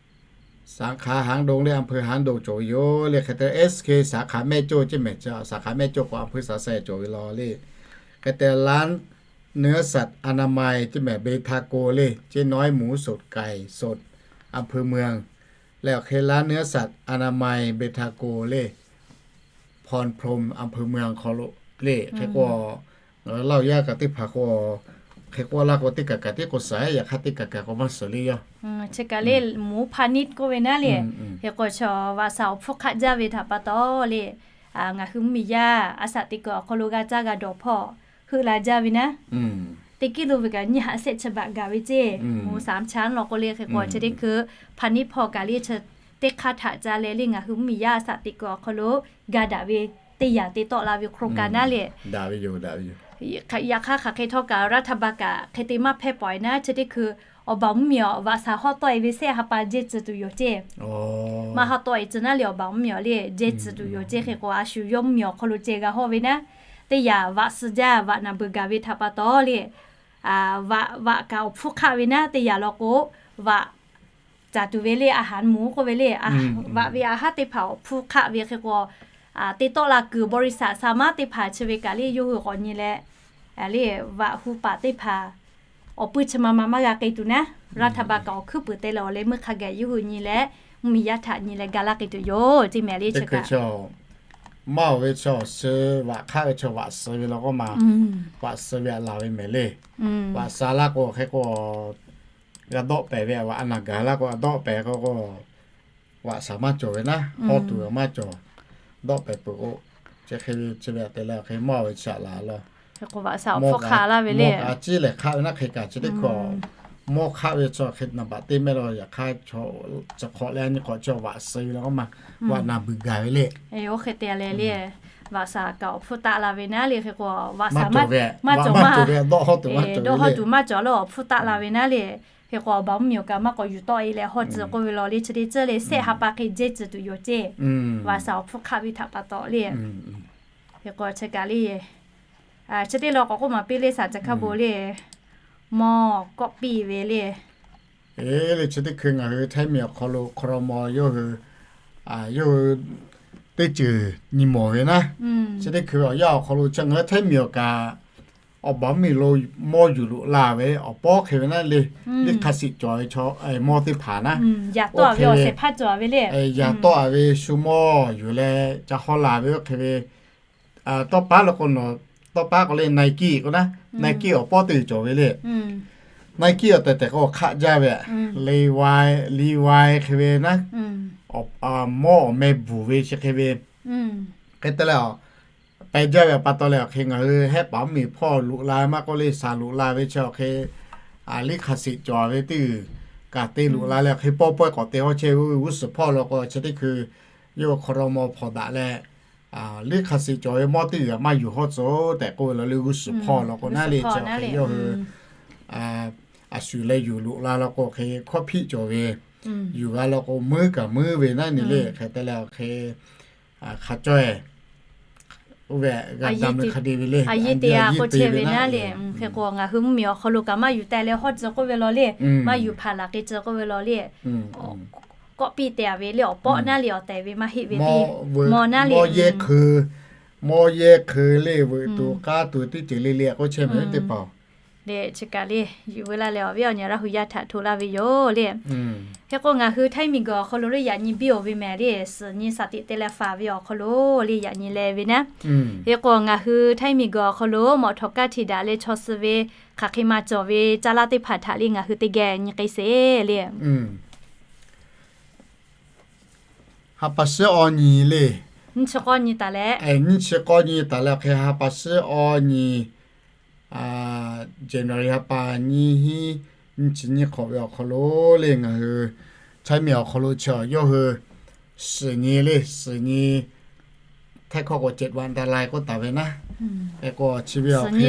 สาขาหางดง le อำเภอหางดง cawˬ ve yoˬ le. Hk'e te SK สาขาแม่โจ้ ceˇ mehˍ, สาขาแม่โจ้ k'o อำเภอสามแสน cawˬ ve law le. Hk'e te ร้าน เนื้อสัตว์อนามัย ceˇ mehˍ เบทาโก le, เจ๊น้อยหมูสดไก่สด อำเภอเมือง leh awˬ hk'e ร้านเนื้อสัตว์อนามัย เบทาโก le, พรพรหม อำเภอเมือง hk'aw lo le. Hk'e k'o, ngaˬ hui Laˇ huˍ yaˇ kaꞈ teˇ hpaˍ k'o, hk'e k'o laˇ k'o teˇ kaˬ kaꞈ teˇ k'o suhˍ, yaꞈ hk'aˇ teˇ kaˬ kaꞈ k'o maˇ suhˍ le yoˬ. Chi kaꞈ le, หมูพาณิชย์ k'oˆ ve naˉ le. Hk'e k'o chaw vaꞈ shaˍ awˬ hpfuhˇ hk'aˆ jaˇ ve htaꞈ pa taw le, ngaˬ hui mvuhˇmiˬ yaˇ a shaꞈ teꞈ kuiˬ awˬ hk'aw lo g'a caˇ g'a dawˬ hpawˇ heuˆ la jaˇ ve naˉ. Teˇ kiˉ lo ve kaꞈ nyiˇ haꞈ shehˆ chi baꞈ gaˬ ve ceˇ. หมูสามชั้น law k'o le. Hk'e k'o chi teˇ hkui พาณิชย์ hpawˇ kaꞈ le chi teˇ hk'aˇ htaꞈ ca leh le, ngaˬ hui mvuhˇmiˬ yaˇ a shaꞈ teꞈ kuiˬ awˬ hk'aw lo ga daꞈ ve teˇ yanˇ te tawˆ la ve โครงการ naˉ le. Yaꞈ hk'aˇ hk'aˬ hk'e htawˇ kaꞈ รัฐบาล kaꞈ hk'e te maˇ hpehˇ pawˍ e naˉ, chi teˇ hkui awˬ baˬ mvuhˇmiˬ awˬ vaꞈ shaˍ hawˉ tawˆ e ve shehˆ ha pa jehˇ tcuh tuˬ yoˬ ceˇ. Maˇ hawˉ tawˆ e tcuh naˉ le, awˬ baˬ mvuhˇmiˬ awˬ le jehˇ tcuh tuˬ yoˬ ceˇ. Hk'e k'o a shu yawˇ mvuhˇmiˬ awˬ hk'aw lo ceh g'a hawˇ ve naˉ, teˇ yanˇ vaꞈ suh jaˇ, vaꞈ naˬ beuˬ gaˬ ve htaꞈ pa taw le, vaꞈ, vaꞈ kaꞈ awˬ hpfuhˇ hk'aˆ ve naˉ, teˇ yanˇ law k'o vaꞈ caˍ tuˬ ve le, อาหารหมู k'oˆ ve le, vaꞈ ve a haˉ teˇ hpaˍ awˬ hpfuhˇ hk'aˆ ve. Hk'e k'o te tawˆ la kuiˬ บริษัท shaˍ maˉ teˇ hpaˍ chi ve kaꞈ le, yawˇ hui k'awꞈ nyi leh le, vaꞈ hu paˍ teˇ hpaˍ awˬ puiˇ chi ma ma maˇ g'a k'ai tuˬ naˉ, รัฐบาล kaꞈ awˬ hkuiˉ puiˍ te leh awˬ leh meuˇ hk'a gaˬ yawˇ hui nyi leh, mvuhˇmiˬ yaˇ htaꞈ nyi leh ga laˇ k'ai tuˬ yoˬ ceˇ mehˍ le. Chi kaꞈ maˇ oˬ ve chaw suh vaꞈ hk'aˆ ve chaw vaꞈ suh ve law k'o ma, vaꞈ suh ve a laˬ ve mehˍ le. Vaꞈ suh laˇ k'o hk'e k'o g'a dawˆ pehˍ ve, vaꞈ naˬ gaˬ laˇ k'o a dawˆ pehˍ k'o k'o, vaꞈ shaˍ maˇ cawˬ ve naˉ, hawˇ tuˬ maˇ cawˬ, dawˆ pehˍ peuˬ k'o, chi hk'e ve chi ve te leh hk'e maˇ oˬ ve chaꞈ laˬ law. Mawˇ kaꞈ ciˉ lehˬ hk'aˆ ve naˉ, hk'e kaꞈ chi teˇ hkui mawˇ hk'aˆ ve chaw hk'e naˍ baꞈ teˇ mehˆ law, yaꞈ hk'aˇ chi hk'awꞈ leh nyi hk'awꞈ chaw vaꞈ suh ve law k'o ma, vaꞈ naˬ beuˬ gaˬ ve le. Oˇ hk'e te leh le, vaꞈ shaˍ kaꞈ awˬ hpfuhˇ taˆ la ve naˉ le. Hk'e k'o vaꞈ shaˍ maˇ cawˬ ve, dawˆ hawˇ tuˬ maˇ cawˬ, dawˆ hawˇ tuˬ maˇ cawˬ lawˬ, awˬ hpfuhˇ taˆ la ve naˉ le. Hk'e k'o awˬ baˬ mvuhˇmiˬ awˬ kaꞈ maˇ k'awꞈ yuˬ tawˆ e leh hawˇ tcuh k'oˆ ve law le, chi teˇ ceuˬ le shehˆ ha pa hk'e jehˇ tcuh tuˬ yoˬ ceˇ. Vaꞈ shaˍ awˬ hpfuhˇ hk'aˆ ve htaꞈ pa taw le. Hk'e k'o chi kaꞈ le, chi teˇ law k'awꞈ k'oˆ maˍ piˇ le, shaˍ ca hkaˇ bon le, mawˇ kawˆ piˇ ve le. Eˬ le, chi teˇ hkui ngaˬ hui Htaiˇ miˬ awˬ hk'aw lo hk'aw law mawˇ yawˇ hui, yawˇ hui teˇ ceuˬ nyi mawˬ ve naˉ, chi teˇ hkui awˬ yanˇ awˬ hk'aw lo chi ngaˬ hui Htaiˇ miˬ awˬ kaꞈ awˬ baˬ mvuhˇmiˬ lo mawˇ yuˬ loꞈ la ve awˬ pawˉ hk'e ve naˉ le. Liˇ hk'a shiˍ cawˬ ve chaw mawˇ teˇ hpaˍ naˉ, yaꞈ tawˆ ve awˬ shehˍ hpaˇ cawˬ ve le, yaꞈ tawˆ ve shu mawˇ yuˬ leh ca hawˇ la ve oˇ hk'e ve, tawˇ paˉ lo k'o nawˬ, tawˇ paˉ k'o le Nike k'o naˉ, Nike awˬ pawˉ teˇ cawˬ ve le. Nike awˬ tehˬ tehˬ k'o hk'aˆ jaˇ ve, Levi, Levi hk'e ve naˉ, mawˇ awˬ meh bvuhˬ ve chi hk'e ve, hk'e te leh peh jaˇ ve pa taw leh awˬ hk'e ngaˬ hui hehˆ paˍ mvuhˇmiˬ hpawˇ loꞈ la maˇ k'oˆ le, shaˍ loꞈ la ve chi awˬ hk'e, liˇ hk'a shiˍ cawˬ ve teˇ kaꞈ te loꞈ la leh awˬ hk'e pawˇ pawehˇ k'awꞈ te hawˇ chehˇ ve g'uˇ suhˍ hpawˇ law k'o chi teˇ hkui yawˇ hk'aw law mawˇ hpawnˬ daꞈ leh, liˇ hk'a shiˍ cawˬ ve mawˇ teˇ g'aˇ maˇ yuˬ hawˇ tcuh tehꞈ k'oˆ ve law le, g'uˇ suhˍ hpawˇ law k'o naˉ le, chi awˬ hk'e yawˇ hui a shuˍ leh yuˬ loꞈ la law k'o hk'e hkawˇ hpiˆ cawˬ ve, yuˬ g'a law k'o meuˉ kaꞈ meuˉ ve naˉ nyi le. Hk'e te leh awˬ hk'e hk'a cawˇ e oˇ ve g'a da mvuh hk'a de ve le, a yeˇ te a k'oˆ chehˇ ve naˉ le. Hk'e k'o ngaˬ hui mvuhˇmiˬ awˬ hk'aw lo kaꞈ maˇ yuˬ teh leh hawˇ tcuh k'oˆ ve law le, maˇ yuˬ hpaˍ laꞈ k'e tcuh k'oˆ ve law le, kawˆ piˇ te a ve le, awˬ pawˆ naˉ le, awˬ tehˬ ve maˇ heˆ ve le, mawˇ naˉ le, mawˇ yehˇ hk'eu le, veuꞈ tuˬ k'aˇ tuˬ teˇ ceuˬ le le k'oˆ chehˇ ve teˇ hpaˍ le. Chi kaꞈ le, yuˬ veu laˇ leh awˬ viˉ awˬ nyi Laˇ huˍ yaˇ htaꞈ hto laˇ ve yoˬ le. Hk'e k'o ngaˬ hui Htaiˇ miˬ guiˬ awˬ hk'aw lo le yaꞈ nyi biˇ oˬ ve mehˍ le, suhˍ nyi shaˍ tiꞈ te leh faˍ ve awˬ hk'aw lo le yaꞈ nyi leh ve naˉ. Hk'e k'o ngaˬ hui Htaiˇ miˬ guiˬ awˬ hk'aw lo mawꞈ htawꞈ kaˇ htiꞈ daꞈ leh chaw suh ve hk'aˬ hk'e ma cawˬ ve caˇ laˇ teˇ hpaˍ htaꞈ le ngaˬ hui teˇ geh nyi k'ai sheˍ le. Ha pa shiˉ awˇ nyi le, nyiˇ chi k'awˇ nyi taˍ leh, nyiˇ chi k'awˇ nyi taˍ leh awˬ hk'e ha pa shiˉ awˇ nyi January ha pa nyiˇ hinˉ nyiˇ chi nyiˇ hk'awꞈ ve awˬ hk'aw lo le ngaˬ hui Htaiˇ miˬ awˬ hk'aw lo chi yawˇ hui suhˍ nyi le, suhˍ nyi Htaiˇ hkawˇ k'o เจ็ดวันอันตราย k'oˆ taˍ ve naˉ. Hk'e k'o chi ve awˬ hk'e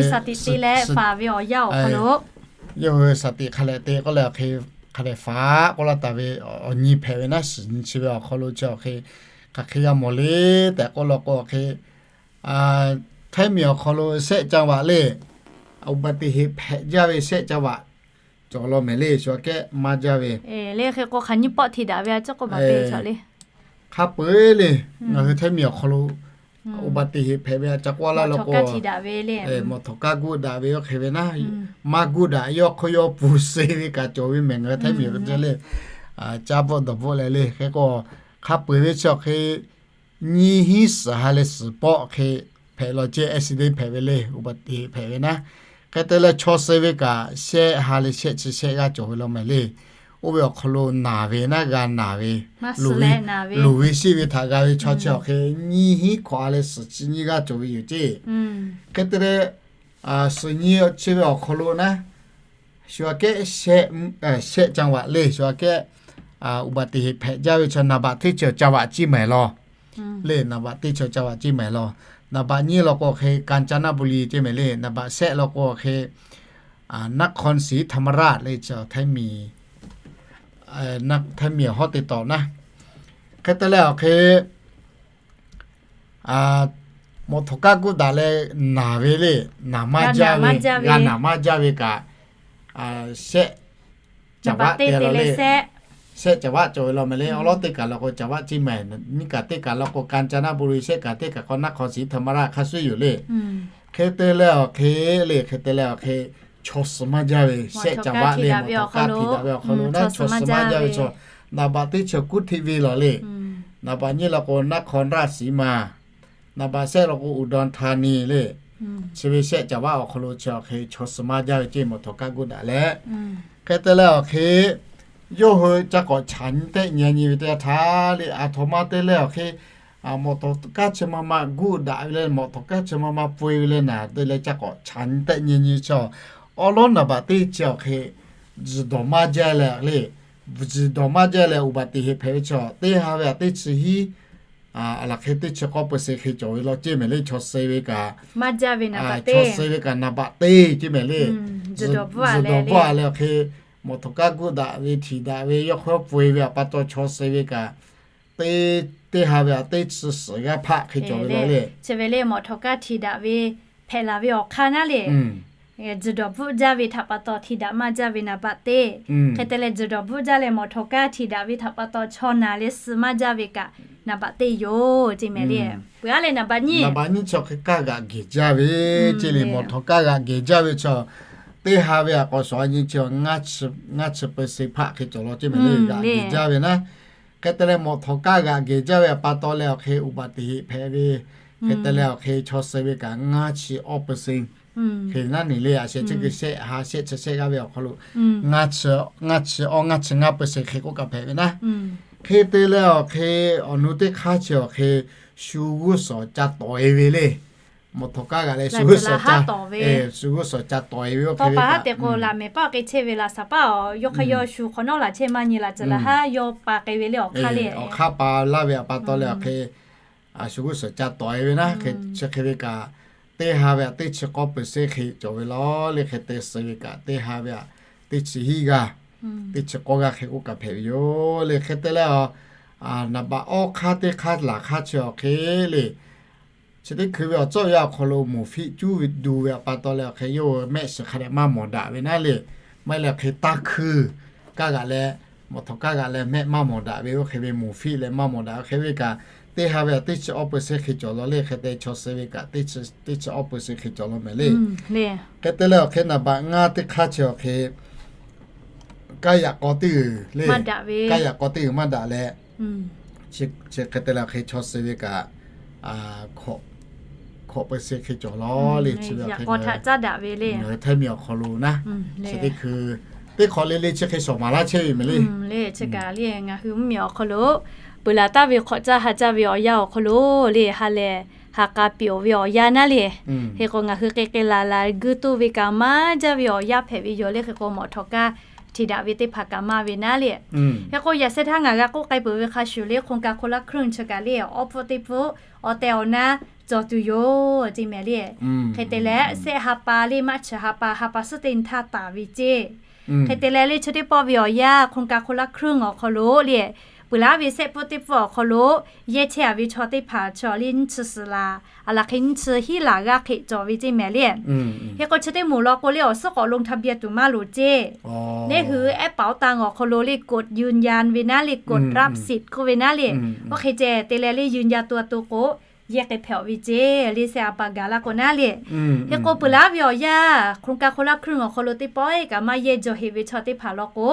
yawˇ hui shaˍ tiꞈ hk'a leh te k'oˆ leh awˬ hk'e hk'a leh faˍ k'oˆ laˇ taˍ ve awˬ nyi hpehꞈ ve naˉ, suhˍ nyi chi ve awˬ hk'aw lo chi awˬ hk'e hk'aˬ hk'e g'a mawˬ le tehꞈ k'oˆ law k'o awˬ hk'e Htaiˇ miˬ awˬ hk'aw lo shehˆ ca vaꞈ le, อุบัติเหตุ hpehꞈ jaˇ ve shehˆ ca vaꞈ cawˬ law mehˍ le, shu aꞈ kehˉ maˇ jaˇ ve le. Hk'e k'o hk'aˬ nyiˇ pawˆ htiꞈ daꞈ ve a ciˉ k'oˆ ma te chaw le. Hk'a peu-eˬ le, ngaˬ hui Htaiˇ miˬ awˬ hk'aw lo อุบัติเหตุ hpehꞈ ve a, ca k'oˆ laˇ law k'o, mawˬ htawnˍ kaˇ guˆ daꞈ ve oˇ hk'e ve naˉ, maˇ guˆ daꞈ, yawˇ hk'oˆ yawˇ pun suh ve kaꞈ cawˬ ve mehˬ, ngaˬ hui htaiˇ miˬ lehˬ caˇ bvuhˆ dawˬ bvuhˆ leh le. Hk'e k'o, hk'a peu-eˬ ve chi awˬ hk'e nyiˇ hinˉ suhˍ ha leh suhˍ pawˆ hk'e hpehꞈ law ceˇ, accident hpehꞈ ve le, อุบัติเหตุ hpehꞈ ve naˉ. Hk'e te leh chaw suh ve kaꞈ shehˆ ha leh shehˆ chi shehˆ g'aˇ cawˬ ve law mehˬ le. Oˇ ve awˬ hk'aw lo naˬ ve naˉ, g'a naˬ ve, luˬ ve sheˆ ve htaꞈ g'a ve chaw chi awˬ hk'e nyiˇ hinˉ hkawꞈ ha leh suhˍ chi nyiˇ g'aˇ cawˬ ve yoˬ ceˇ. Hk'e te leh suhˍ nyiˇ chi ve awˬ hk'aw lo naˉ, shu aꞈ kehˉ shehˆ จังหวัด le, shu aꞈ kehˉ อุบัติเหตุ hpehꞈ jaˇ ve chaw นับ teˇ chi จังหวัด ceˇ mehˍ law. Le นับ teˇ chi จังหวัด ceˇ mehˍ law. นับ nyiˇ law k'o hk'e กาญจนบุรี ceˇ mehˍ le. นับ shehˆ law k'o hk'e naˉ hkawˇ siˍ htaˇ maˇ raˆ le, chi htaiˇ miˬ, htaiˇ miˬ hawˉ te tawˍ naˉ. Hk'e te leh awˬ hk'e mawˬ htawnˍ kaˇ guˆ daꞈ leh naˬ ve le, naˬ maˇ jaˇ ve, g'a naˬ maˇ jaˇ ve kaꞈ, shehˆ จังหวัด te law le, shehˆ จังหวัด cawˬ ve law mehˍ le. Awˉ lawˉ teˇ kaˬ law k'o จังหวัด ceˇ mehˍ, nyiˇ kaˬ teˇ kaˬ law k'o กาญจนบุรี, shehˆ kaˬ teˇ kaˬ k'o naˉ hkawˇ siˍ htaˇ maˇ raˆ hk'a shuˍ yoˬ le. Hk'e te leh awˬ hk'e le, hk'e te leh awˬ hk'e chaw suh maˇ jaˇ ve, shehˆ จังหวัด le, mawˬ htawnˍ kaˇ htiꞈ daꞈ ve awˬ hk'aw lo naˉ chaw suh maˇ jaˇ ve chaw, นับ teˇ chi กรุงเทพ ve law le. นับ nyiˇ law k'o naˉ hkawˇ raˆ siˍ maˇ, นับ shehˆ law k'o อุดรธานี le. Chi ve shehˆ จังหวัด awˬ hk'aw lo chi awˬ hk'e chaw suh maˇ jaˇ ve ceˇ, mawˬ htawnˍ kaˇ guˆ daꞈ leh. Hk'e te leh awˬ hk'e yawˇ hui ca k'awꞈ chaꞈ nyi tehˆ nyi nyi ve teˇ yanˇ htaˇ le, aˬ htoꞈ ma te leh awˬ hk'e mawˬ htawnˍ kaˇ chi ma ma guˆ daꞈ ve leh, mawˬ htawnˍ kaˇ chi ma ma peu-e ve leh naˬ te leh ca k'awꞈ chaꞈ nyi tehˆ nyi nyi chi awˬ, awˉ lawˉ นับ teˇ chi awˬ hk'e tzuhˬ dawˬ maˇ jaˇ leh le, tzuhˬ dawˬ maˇ jaˇ leh อุบัติเหตุ hpehꞈ ve chi teˇ ha ve aꞈ teˇ chi hiˉ, aˬ laˬ hk'e teˇ chi k'awˇ เปอร์เซ็นต์ hk'e cawˬ ve law ceˇ mehˍ le. Chaw suh ve kaꞈ, chaw suh ve kaꞈ นับ teˇ ceˇ mehˍ le. Tzuhˬ dawˬ bvuhˆ a leh awˬ hk'e mawˬ htawnˍ kaˇ guˆ daꞈ ve htiꞈ daꞈ ve yawˇ hk'aw peu-e ve aꞈ pa taw chaw suh ve kaꞈ teˇ, teˇ ha ve aꞈ teˇ chi suhˍ g'aˇ hpaˆ hk'e cawˬ ve law le. Chi ve le mawˬ htawnˍ kaˇ htiꞈ daꞈ ve hpehꞈ laˬ ve awˬ hk'aˇ naˉ le, tzuhˬ dawˬ bvuhˆ jaˇ ve htaꞈ pa taw htiꞈ daꞈ maˇ jaˇ ve นับ teˇ. Hk'e te leh tzuhˬ dawˬ bvuhˆ jaˇ leh mawˬ htawnˍ kaˇ htiꞈ daꞈ ve htaꞈ pa taw chaw naˬ leh suh maˇ jaˇ ve kaꞈ นับ teˇ yoˬ ceˇ mehˍ le. Peuˬ a leh นับ nyiˇ, นับ nyiˇ chi awˬ hk'e kaˇ g'aꞈ gehˬ jaˇ ve ceˇ le. Mawˬ htawnˍ kaˇ g'aꞈ gehˬ jaˇ ve chi teˇ ha ve aꞈ k'awꞈ shawˍ a nyi chi ngaˇ chi เปอร์เซ็นต์ hpaˆ hk'e cawˬ law ceˇ mehˍ le. G'aꞈ gehˬ jaˇ ve naˉ. Hk'e te leh mawˬ htawnˍ kaˇ g'aꞈ gehˬ jaˇ ve aꞈ pa taw leh awˬ hk'e อุบัติเหตุ hpehꞈ ve, hk'e te leh awˬ hk'e chaw suh ve kaꞈ ngaˇ chi awˇ เปอร์เซ็นต์ hk'e naˉ ne le. A sheh chi keu shehˆ ha shehˆ chi shehˆ g'aˇ ve awˬ hk'aw lo ngaˇ chi awˇ ngaˇ chi ngaˇ เปอร์เซ็นต์ hk'e k'oˆ kaꞈ hpehꞈ ve naˉ. Hk'e te leh awˬ hk'e awˬ nu teˇ hk'aˇ chi awˬ hk'e shu g'uˇ suhˍ ca tawˍ-e ve le. Mawˬ htawnˍ kaˇ g'aꞈ leh shu g'uˇ suhˍ ca tawˍ-e ve oˇ hk'e ve kaꞈ, k'o laꞈ mehˍ paˆ k'ai chehˇ ve laꞈ shaˍ paˆ a, yawˇ hk'aˇ yawˇ shu hk'awꞈ nawˉ laˬ chehˇ maˇ nyi laˬ, caˬ laˬ haˉ yawˇ pa k'ai ve le awˬ hk'aˇ le. Awˬ hk'aˇ pa laˇ ve aꞈ pa taw leh awˬ hk'e shu g'uˇ suhˍ ca tawˍ-e ve naˉ. Hk'e chi hk'e ve kaꞈ teˇ ha ve aꞈ teˇ chi k'awˇ เปอร์เซ็นต์ hk'e cawˬ ve law le. Hk'e te suh ve kaꞈ teˇ ha ve aꞈ teˇ chi hiˉ g'aˇ, teˇ chi k'awˇ g'aˇ hk'e k'oˆ kaꞈ hpehꞈ ve yoˬ le. Hk'e te leh a, นับ awˇ hk'aˇ teˇ hk'aˇ laˬ hk'aˇ chi awˬ hk'e le, chi teˇ hkui ve awˬ tcuhˉ awˬ yanˇ awˬ hk'aw lo moˍ hpiˆ cuˉ ve du ve aꞈ pa taw leh awˬ hk'e yawˇ hui mehˆ shiˍ hk'a dehꞈ maˇ mawˬ daꞈ ve naˉ le. Maˇ heˆ leh hk'e taˇ hkui kaˇ g'aꞈ leh, mawˬ htawnˍ kaˇ g'aꞈ leh mehˆ maˇ mawˬ daꞈ ve oˇ hk'e ve moˍ hpiˆ leh maˇ mawˬ daꞈ oˇ hk'e ve kaꞈ, teˇ ha ve aꞈ teˇ chi awˇ เปอร์เซ็นต์ hk'e cawˬ law le. Hk'e te chaw suh ve kaꞈ teˇ chi awˇ เปอร์เซ็นต์ hk'e cawˬ law mehˍ le. Hk'e te leh awˬ hk'e นับ ngaˇ teˇ hk'aˇ chi awˬ hk'e kaˇ yaꞈ k'aw teˇ g'uiˬ le, kaˇ yaꞈ k'aw teˇ g'uiˬ maˇ daꞈ leh, chi hk'e te leh awˬ hk'e chaw suh ve kaꞈ hkawꞈ เปอร์เซ็นต์ hk'e cawˬ law le. Chi ve aꞈ k'aw htaꞈ caˉ daꞈ ve le. Ngaˬ hui htaiˇ miˬ awˬ hk'aw lo naˉ, chi teˇ hkui teˇ hk'awꞈ le le chi hk'e shawˍ maˍ laˇ chehˇ ve mehˍ le. Chi kaꞈ le ngaˬ hui mvuhˇ miˬ awˬ hk'aw lo peuˬ laˬ taˍ ve hk'awꞈ caˇ ha caˇ ve awˬ yanˇ awˬ hk'aw lo le ha lehˬ ha k'a piˍ-oˬ ve awˬ yanˇ naˉ le. Hk'e k'o ngaˬ hui k'ai k'ai laˬ laˬ guˇ toˇ ve kaꞈ maˇ jaˇ ve awˬ yanˇ hpehꞈ ve yoˬ le. Hk'e k'o mawˬ htawnˍ kaˇ htiꞈ daꞈ ve teˇ hpaˍ kaꞈ maˇ ve naˉ le. Hk'e k'o yaꞈ sheh htaˇ ngaˬ g'a k'oˆ k'ai peuˬ ve hk'a shuˍ le โครงการคนละครึ่ง chi kaꞈ le awˇ hpfuhˆ teˇ hpfuhˆ awˬ tehˬ awˬ na cawˬ tuˬ yoˬ ceˇ mehˍ le. Hk'e te leh shehˆ ha pa le maˇ chi ha pa ha pa suhˉ teˇ htaˇ taˍ ve ceˇ. Hk'e te leh le chi teˇ pawˆ ve awˬ yanˇ โครงการคนละครึ่ง awˬ hk'aw lo le peuˬ laˬ ve shehˆ hpfuhˆ teˇ hpfuhˆ awˬ hk'aw lo yehˇ chehˇ a ve chaw teˇ hpaˍ chi le nyiˇ chi suhˍ laˬ, aˬ laˬ hk'e nyiˇ chi hiˉ laˬ g'aˇ hk'e cawˬ ve ceˇ mehˍ le. Hk'e k'o chi teˇ moˍ law k'o le awˬ suhˉ k'awꞈ ลงทะเบียน tuˬ maˇ loˍ ceˇ. Neˇ hui ehˉ paoˍ taˇ awˬ hk'aw lo le กดยืนยัน ve naˉ le กดรับสิทธิ์ k'oˆ ve naˉ le. Oˇ hk'e ceh te leh le ยืนยันตัว to k'o yehˇ k'ai hpehꞈ-oꞈ ve ceˇ le. Shehˆ a pa gaˬ la k'o naˉ le. Hk'e k'o peuˬ laˉ ve awˬ yanˇ โครงการคนละครึ่ง awˬ hk'aw lo teˇ pawˆ kaꞈ maˇ yehˇ jaw heꞈ ve chaw teˇ hpaˍ law k'o,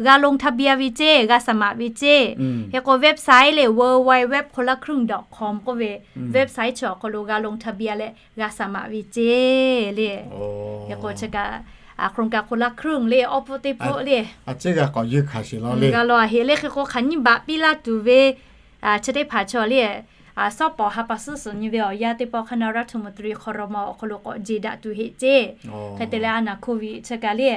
g'a ลงทะเบียน ve ceˇ, g'a สมัคร ve ceˇ. Hk'e k'o website le, www คนละครึ่ง dot com k'oˆ ve website chi awˬ hk'aw lo g'a ลงทะเบียน leh g'a สมัคร ve ceˇ le. Hk'e k'o chi kaꞈ โครงการคนละครึ่ง le, awˬ pfuhˇ teˇ pfuhˇ le, a ciˉ g'a k'awꞈ yeˇ hkanˍ sheˍ law le, g'a law heꞈ le. Hk'e k'o hk'aˬ nyiˇ baꞈ piˇ laˇ tuˬ ve chi teˇ hpaˍ chaw le, sawˉ pawˍ ha pa suhˉ suhˍ nyi ve awˬ yanˇ teˇ pawˆ คณะรัฐมนตรี ครม. awˬ hk'aw lo k'awꞈ jeˬ daꞈ tuˬ heꞈ ceˇ. Hk'e te leh a naˍ โควิด chi kaꞈ le,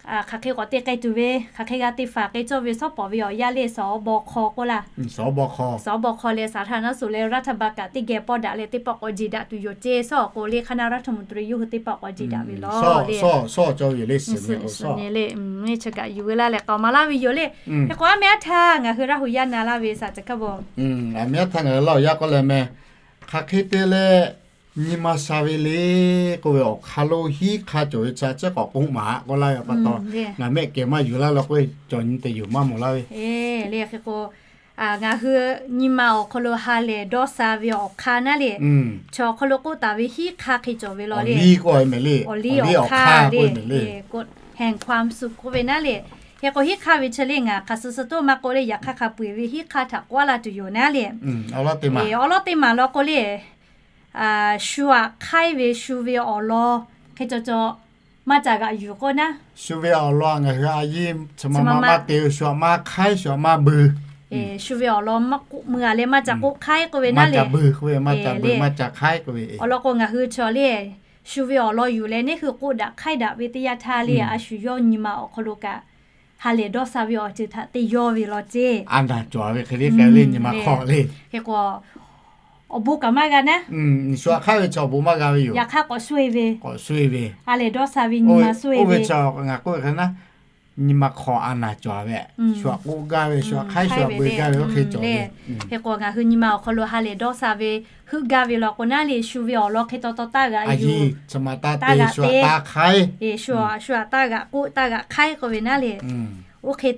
hk'aˬ hk'e k'awꞈ te k'ai tuˬ ve, hk'aˬ hk'e g'a te faˍ k'ai cawˇ ve sawˉ pawˍ ve awˬ yanˇ le, สบค k'oˆ laˇ. สบค leh สาธารณสุข leh รัฐบาล kaꞈ teˇ geh pawˇ daꞈ leh teˇ pawˆ k'awꞈ jeˬ daꞈ tuˬ yoˬ ceˇ. Sawˉ awˬ k'o le คณะรัฐมนตรี yawˇ hui teˇ pawˆ k'awꞈ jeˬ daꞈ ve law le. Sawˉ cawˇ ve le, suhˍ nyi le, chi kaꞈ yuˬ ve laˇ leh k'aoˍ maˍ laˇ ve yoˬ le. Hk'e k'o a meh aˉ htaˇ ngaˬ hui Laˇ huˍ yaˇ na laˇ ve saˍ ca kaˇ bawˬ, a meh aˉ htaˇ ngaˬ hui Laˇ huˍ yaˇ k'oˆ leh meh, hk'aˬ hk'e te leh nyi ma sha ve le k'oˆ ve awˬ hk'aˇ lo hiˉ hk'aˇ cawˬ ve chi a ciˉ k'awꞈ k'oˆ maˍ k'oˆ laˇ ve pa taw, ngaˬ mehˆ kehˬ maˇ yuˬ laˇ law k'o, cawˬ nyi te yuˬ maˇ mawˬ laˇ ve le. Hk'e k'o ngaˬ hui nyi ma awˬ hk'aw lo ha lehˬ dawˇ sha ve awˬ hk'aˇ naˉ le, chaw awˬ hk'aw lo k'oˆ taˍ ve hiˉ hk'aˇ hk'e cawˬ ve law le. Awˬ liˇ k'oˆ ve mehˍ le, awˬ liˇ awˬ hk'aˇ le, แห่งความสุข k'oˆ ve naˉ le. Hk'e k'o hiˉ hk'aˇ ve chi le ngaˬ hk'aˬ suh suh toˇ maˇ k'oˆ le, yaꞈ hk'aˇ hk'a peu-eˬ ve hiˉ hk'aˇ htaꞈ k'oˆ laˇ tuˬ yoˬ naˉ le. Awˬ lawn teˇ maˬ law k'o le, shu aꞈ hk'aiˉ ve shu ve awˬ lawn hk'e cawˬ cawˬ maˇ ca g'aꞈ yuˬ k'oˆ naˉ, shu ve awˬ lawn ngaˬ hui a yiˇ chi ma ma maˇ te-o, shu aꞈ maˇ hk'aiˉ, shu aꞈ maˇ beu. Shu ve awˬ lawn maˇ k'oˆ meuˇ a leh maˇ ca k'oˆ hk'aiˉ k'oˆ ve naˉ le. Maˇ ca beu k'oˆ ve, maˇ ca beu, maˇ ca hk'aiˉ k'oˆ ve. Awˬ lawn k'o ngaˬ hui chaw le, shu ve awˬ lawn yuˬ leh neˇ hui k'oˆ daꞈ hk'aiˉ daꞈ ve teˇ yanˇ htaˇ le, a shu yawˇ nyi ma awˬ hk'aw lo kaꞈ ha lehˬ dawˇ sha ve awˬ ceuˬ htaꞈ te yawˇ ve law ceˇ. A naˬ cawˬ ve hk'e le k'ai le nyi ma hk'aw le. Hk'e k'o awˬ bon kaꞈ maˇ g'a naˉ, shu aꞈ hk'aiˉ ve chi awˬ bon maˇ g'a ve yoˬ. Yaꞈ hk'aˇ k'awꞈ shuˆ-e ve, k'awꞈ shuˆ-e ve, ha lehˬ dawˇ sha ve nyi ma shuˆ-e ve, ngaˬ k'oˆ ve hk'e naˉ, nyi ma hk'aw a naˬ cawˬ ve, shu aꞈ k'oˆ gaˇ ve, shu aꞈ hk'aiˉ, shu aꞈ beu gaˇ ve oˇ hk'e cawˬ ve. Hk'e k'o ngaˬ hui nyi ma awˬ hk'aw lo ha lehˬ dawˇ sha ve heuˆ gaˇ ve law k'o naˉ le, shu ve awˬ lawn hk'e taw taw taˇ g'aꞈ yuˬ, chi ma taˇ te, shu aꞈ taˇ hk'aiˉ, shu aꞈ taˇ g'aꞈ k'oˆ taˇ g'aꞈ hk'aiˉ k'oˆ ve naˉ le. Oˇ hk'e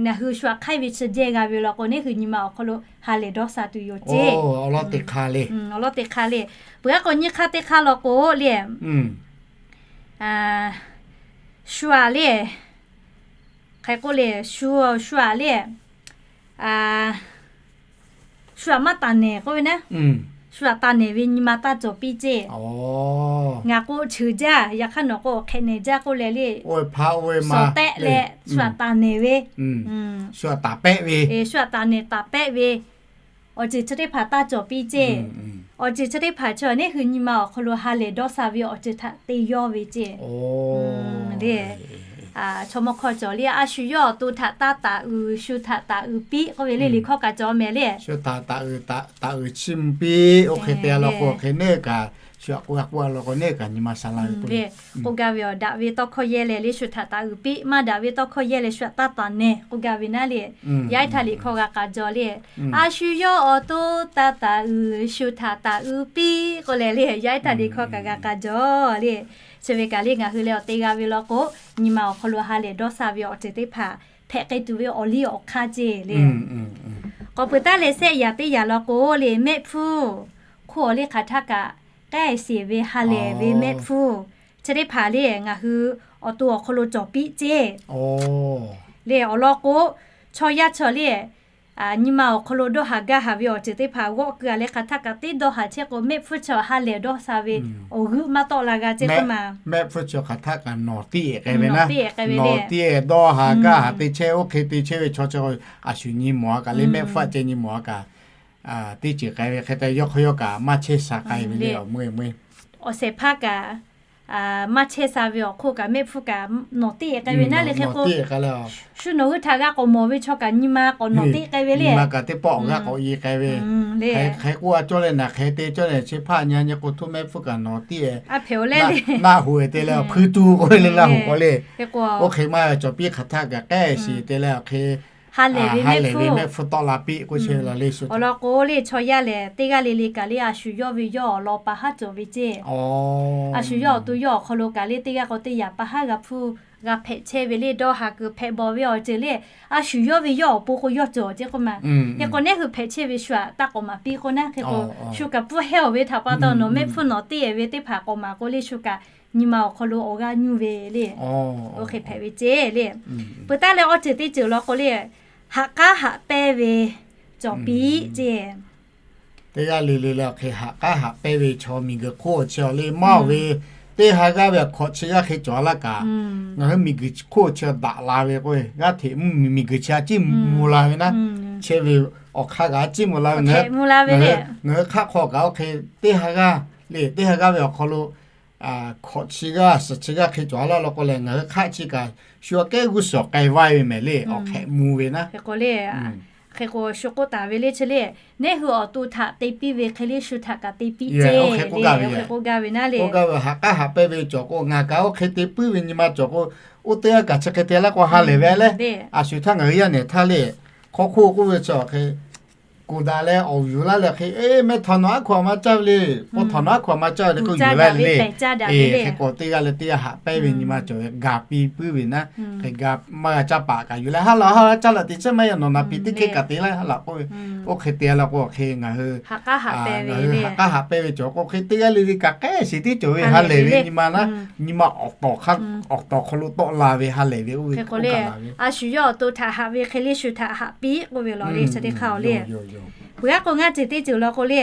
ngaˬ hui shu aꞈ hk'aiˉ ve chi jehˇ g'a ve law k'o, neˇ hui nyi ma awˬ hk'aw lo ha lehˬ dawˇ sha tuˬ yoˬ ceˇ. Awˬ lawn teꞈ hk'a le, awˬ lawn teꞈ hk'a le. Peuˬ aˉ k'o nyiˇ hk'aˇ teˇ hk'aˇ law k'o le, shu aꞈ le, hk'e k'oˆ le, shu, shu aꞈ le, shu aꞈ maˇ taˍ nehˬ k'oˆ ve naˉ, shu aꞈ taˍ nehˬ ve nyi ma taˇ cawˬ piˇ ceˇ. Ngaˬ k'o cheuˬ jaˇ, yaꞈ hk'aˇ nawˬ k'o hk'e nehˬ jaˇ k'oˆ leh le, sawˍ tehˆ leh shu aꞈ taˍ nehˬ ve, shu aꞈ taˍ pehˆ ve, shu aꞈ taˍ nehˬ taˍ pehˆ ve awˬ ceuˬ chi teˇ hpaˍ taˇ cawˬ piˇ ceˇ. Awˬ ceuˬ chi teˇ hpaˍ chi neˇ hui nyi ma awˬ hk'aw lo ha lehˬ dawˇ sha ve awˬ ceuˬ htaꞈ te yawˇ ve ceˇ. Le, chaw mawˇ hkawˇ cawˬ le, a shu yawˇ awˬ to htaꞈ taˇ taˍ uiˍ, shu htaꞈ taˍ uiˍ piˇ k'oˆ ve le, liꞈ hkawˇ kaꞈ cawˬ mehˍ le. Shu htaꞈ taˍ uiˍ, taˍ uiˍ chiˇ mvuh piˇ oˇ hk'e te law k'o, hk'e neˇ kaꞈ shu aꞈ k'oˆ a k'oˆ a law k'o neˇ kaꞈ nyi ma sha la ve k'oˆ le. K'oˆ gaˇ ve awˬ, daꞈ ve tawˇ hkawˇ yehˇ leh le shu htaꞈ taˍ uiˍ piˇ, maˇ daꞈ ve tawˇ hkawˇ yehˇ leh shu htaꞈ taˇ taˍ nehˬ k'oˆ gaˇ ve naˉ le. Yaˇ ehˉ htaˇ liꞈ hkawˇ g'a k'a jaw le, a shu yawˇ awˬ to taˇ taˍ uiˍ, shu htaꞈ taˍ uiˍ piˇ k'oˆ leh le, yaˇ ehˉ htaˇ liꞈ hkawˇ kaꞈ g'a k'a jaw le. Chi ve kaꞈ le ngaˬ hui leh awˬ te g'a ve law k'o, nyi ma awˬ hk'aw lo ha lehˬ dawˇ sha ve awˬ ceuˬ teˇ hpaˍ hpehꞈ k'ai tuˬ ve awˬ liˇ awˬ hk'aˇ ceˇ le. K'awꞈ peuˬ taˉ leh sehˆ yaꞈ teˇ yaꞈ law k'o le, mehˆ hpfuhˇ hk'oˆ awˬ liˇ hk'aˬ htaˇ kaꞈ k'ehˆ sheˍ ve ha lehˬ ve mehˆ hpfuhˇ chi teˇ hpaˍ le ngaˬ hui awˬ to awˬ hk'aw lo cawˬ piˇ ceˇ. Le awˬ lawn k'o, chaw yaˇ chaw le, nyi ma awˬ hk'aw lo dawˇ haˍ gaˇ haˍ ve awˬ ceuˬ teˇ hpaˍ g'awˆ keu a leh hk'aˬ htaˇ kaꞈ teˇ dawˇ haˍ chehˇ k'o, mehˆ hpfuhˇ chi ha lehˬ dawˇ sha ve awˬ g'euˆ maˇ tawˆ la g'a ceˇ k'oˆ ma. Mehˆ hpfuhˇ chi hk'aˬ htaˇ kaꞈ nawˬ tiˉ-e k'ai ve naˉ, nawˬ tiˉ-e dawˇ haˍ gaˇ haˍ te chehˇ oˇ hk'e te chehˇ ve chaw chi a shu nyi mawˬ a kaꞈ le, mehˆ hpfuhˇ a ceh nyi mawˬ a kaꞈ teˇ ceuˬ k'ai ve hk'e te yawˇ hk'aw yawˇ kaꞈ maˇ chehˇ sha k'ai ve le awˬ meuˇ meuˇ. Awˬ shehˍ hpaˇ kaꞈ maˇ chehˇ sha ve awˬ hk'oˆ kaꞈ mehˆ hpfuhˇ kaꞈ nawˬ tiˉ-e k'ai ve naˉ le. Hk'e k'o, shu nawˬ hui htaꞈ g'a k'awꞈ mawˬ ve chaw kaꞈ nyi ma k'awꞈ nawˬ tiˉ k'ai ve le. Nyi ma kaꞈ teˇ pawˆ g'a k'awꞈ-e k'ai ve. Hk'e k'oˆ a cawˇ leh naˬ hk'e te cawˇ leh chi hpaˇ nyi a nyi k'o htoˇ mehˆ hpfuhˇ kaꞈ nawˬ tiˉ-e, naˆ hoꞈ-e te leh awˬ hpui tu k'oˆ ve le, naˆ hoꞈ k'oˆ le. Oˇ hk'e maˇ cawˬ piˇ hk'aˬ htaˇ kaꞈ k'ehˆ sheˍ te leh awˬ hk'e ha lehˬ ve mehˆ hpfuhˇ tawˆ la piˇ k'oˆ chehˇ ve la le shu. Awˬ lawn k'o le, chaw yaˇ lehˬ teˇ g'aˇ le le kaꞈ le a shu yawˇ ve yawˇ awˬ lawn pa haˉ cawˬ ve ceˇ. A shu yawˇ awˬ to yawˇ awˬ hk'aw lo kaꞈ le teˇ g'aˇ k'o teˇ yaꞈ pa haˉ g'a hpfuhˇ g'a hpehꞈ chehˇ ve le. Dawˇ haˍ kuiˬ hpehꞈ bawˬ ve awˬ ceuˬ le, a shu yawˇ ve yawˇ awˬ pon k'o yawˇ cawˬ ceˇ k'oˆ ma. Hk'e k'o, neˉ hui hpehꞈ chehˇ ve shu htaꞈ taˇ k'awꞈ maˍ piˇ k'oˆ naˉ, hk'e k'o shu kaꞈ pfuhˇ hehˉ awˬ ve htaꞈ pa taw, nawˬ mehˆ hpfuhˇ nawˬ teˇ ehˍ ve teˇ hpaˍ k'awꞈ maˍ k'o le, shu kaꞈ nyi ma awˬ hk'aw lo awˬ g'aˇ nyuˇ ve le. Oˇ hk'e hpehꞈ ve ceˇ le. Peuˬ taˉ leh awˬ ceuˬ teˇ ceuˬ law k'o le, haꞈ k'aˉ haꞈ pehnˇ ve cawˬ piˇ ceˇ. Teˇ g'aˇ le le leh awˬ hk'e haꞈ k'aˉ haꞈ pehnˇ ve chaw miˬguiˬ hk'oˆ chi awˬ le maˇ oˬ ve, teˇ ha g'aˇ ve awˬ hk'awꞈ chi g'aˇ hk'e cawˬ a laˇ kaꞈ, ngaˬ hui miˬguiˬ hk'oˆ chi daꞈ la ve k'o, g'aˇ hteꞈ mvuhˇ miˬ miˬguiˬ chi a ciˉ mvuh la ve naˉ, chehˇ ve awˬ hk'aˇ kaꞈ a ciˉ mvuh la ve, ngaˬ hui hk'aˆ hk'aw kaꞈ oˇ hk'e teˇ ha g'aˇ le, teˇ ha g'aˇ ve awˬ hk'aw lo hkawꞈ chi g'aˇ suhˍ chi g'aˇ hk'e cawˬ a laˇ law k'o lehˬ, ngaˬ hui hk'aˆ chi kaꞈ shu aꞈ kehˉ g'uˇ suhˍ k'ai vaˇ ve mehˍ le, awˬ hk'ehꞈ mvuh ve naˉ. Hk'e k'o le, hk'e k'o shu k'oˆ taˍ ve le chi le, neˉ hui awˬ to htaꞈ te piˇ ve hk'e le shu htaꞈ kaꞈ te piˇ ceˇ le, hk'e k'oˆ gaˇ ve. K'oˆ gaˇ ve naˉ le, oˇ gaˇ ve haꞈ k'aˉ haꞈ pehnˇ ve cawˬ k'o, ngaˬ kaꞈ oˇ hk'e te puiˉ ve nyi ma cawˬ k'o, oˇ teˇ g'aˇ kaꞈ chi hk'e te laˇ k'o ha lehˬ ve le. A shu htaˇ ngaˬ hui yaˇ nehˬ htaˇ le, hk'aw hk'oˆ k'oˆ ve chi awˬ hk'e kuˬ daꞈ leh awˬ yuˬ laˇ leh hk'e, eˇ, mehˆ htawnˍ nawˬ aˉ hkaw aꞈ ma caˇ ve le, k'o htawnˍ nawˬ aˉ hkaw aꞈ ma caˇ ve le k'oˆ yuˬ laˇ ve le. Hk'e k'o teˇ g'aˇ leh teˇ g'aˇ haꞈ pehnˇ ve nyi ma cawˬ ve gaˬ piˇ puiˉ ve naˉ, hk'e gaˇ maˇ g'a caˇ paˍ kaꞈ yuˬ leh ha laˬ ha laˬ caˇ laˬ teꞈ chi maˇ yaˇ nawˬ naˍ piˍ teˇ hk'e kaꞈ te laˇ ha laˬ k'oˆ ve, oˇ hk'e te laˇ k'o hk'e ngaˬ hui ngaˬ hui haꞈ k'aˉ haꞈ pehnˇ ve cawˬ k'o hk'e teˇ g'aˇ le le kaꞈ k'ehˉ shiˍ tiˉ cawˬ ve ha lehˬ ve nyi ma naˉ, nyi ma awˬ tawˍ hk'aw lo tawˆ la ve ha lehˬ ve oˇ ve k'oˆ kaꞈ la ve. A shu yawˇ awˬ to htaꞈ haꞈ ve hk'e le shu htaꞈ haꞈ piˇ k'oˆ ve lawˬ le chi teˇ hk'aˇ oˬ le. Peuˬ g'aˇ k'o ngaˇ ceuˬ teˇ ceuˬ law k'o le,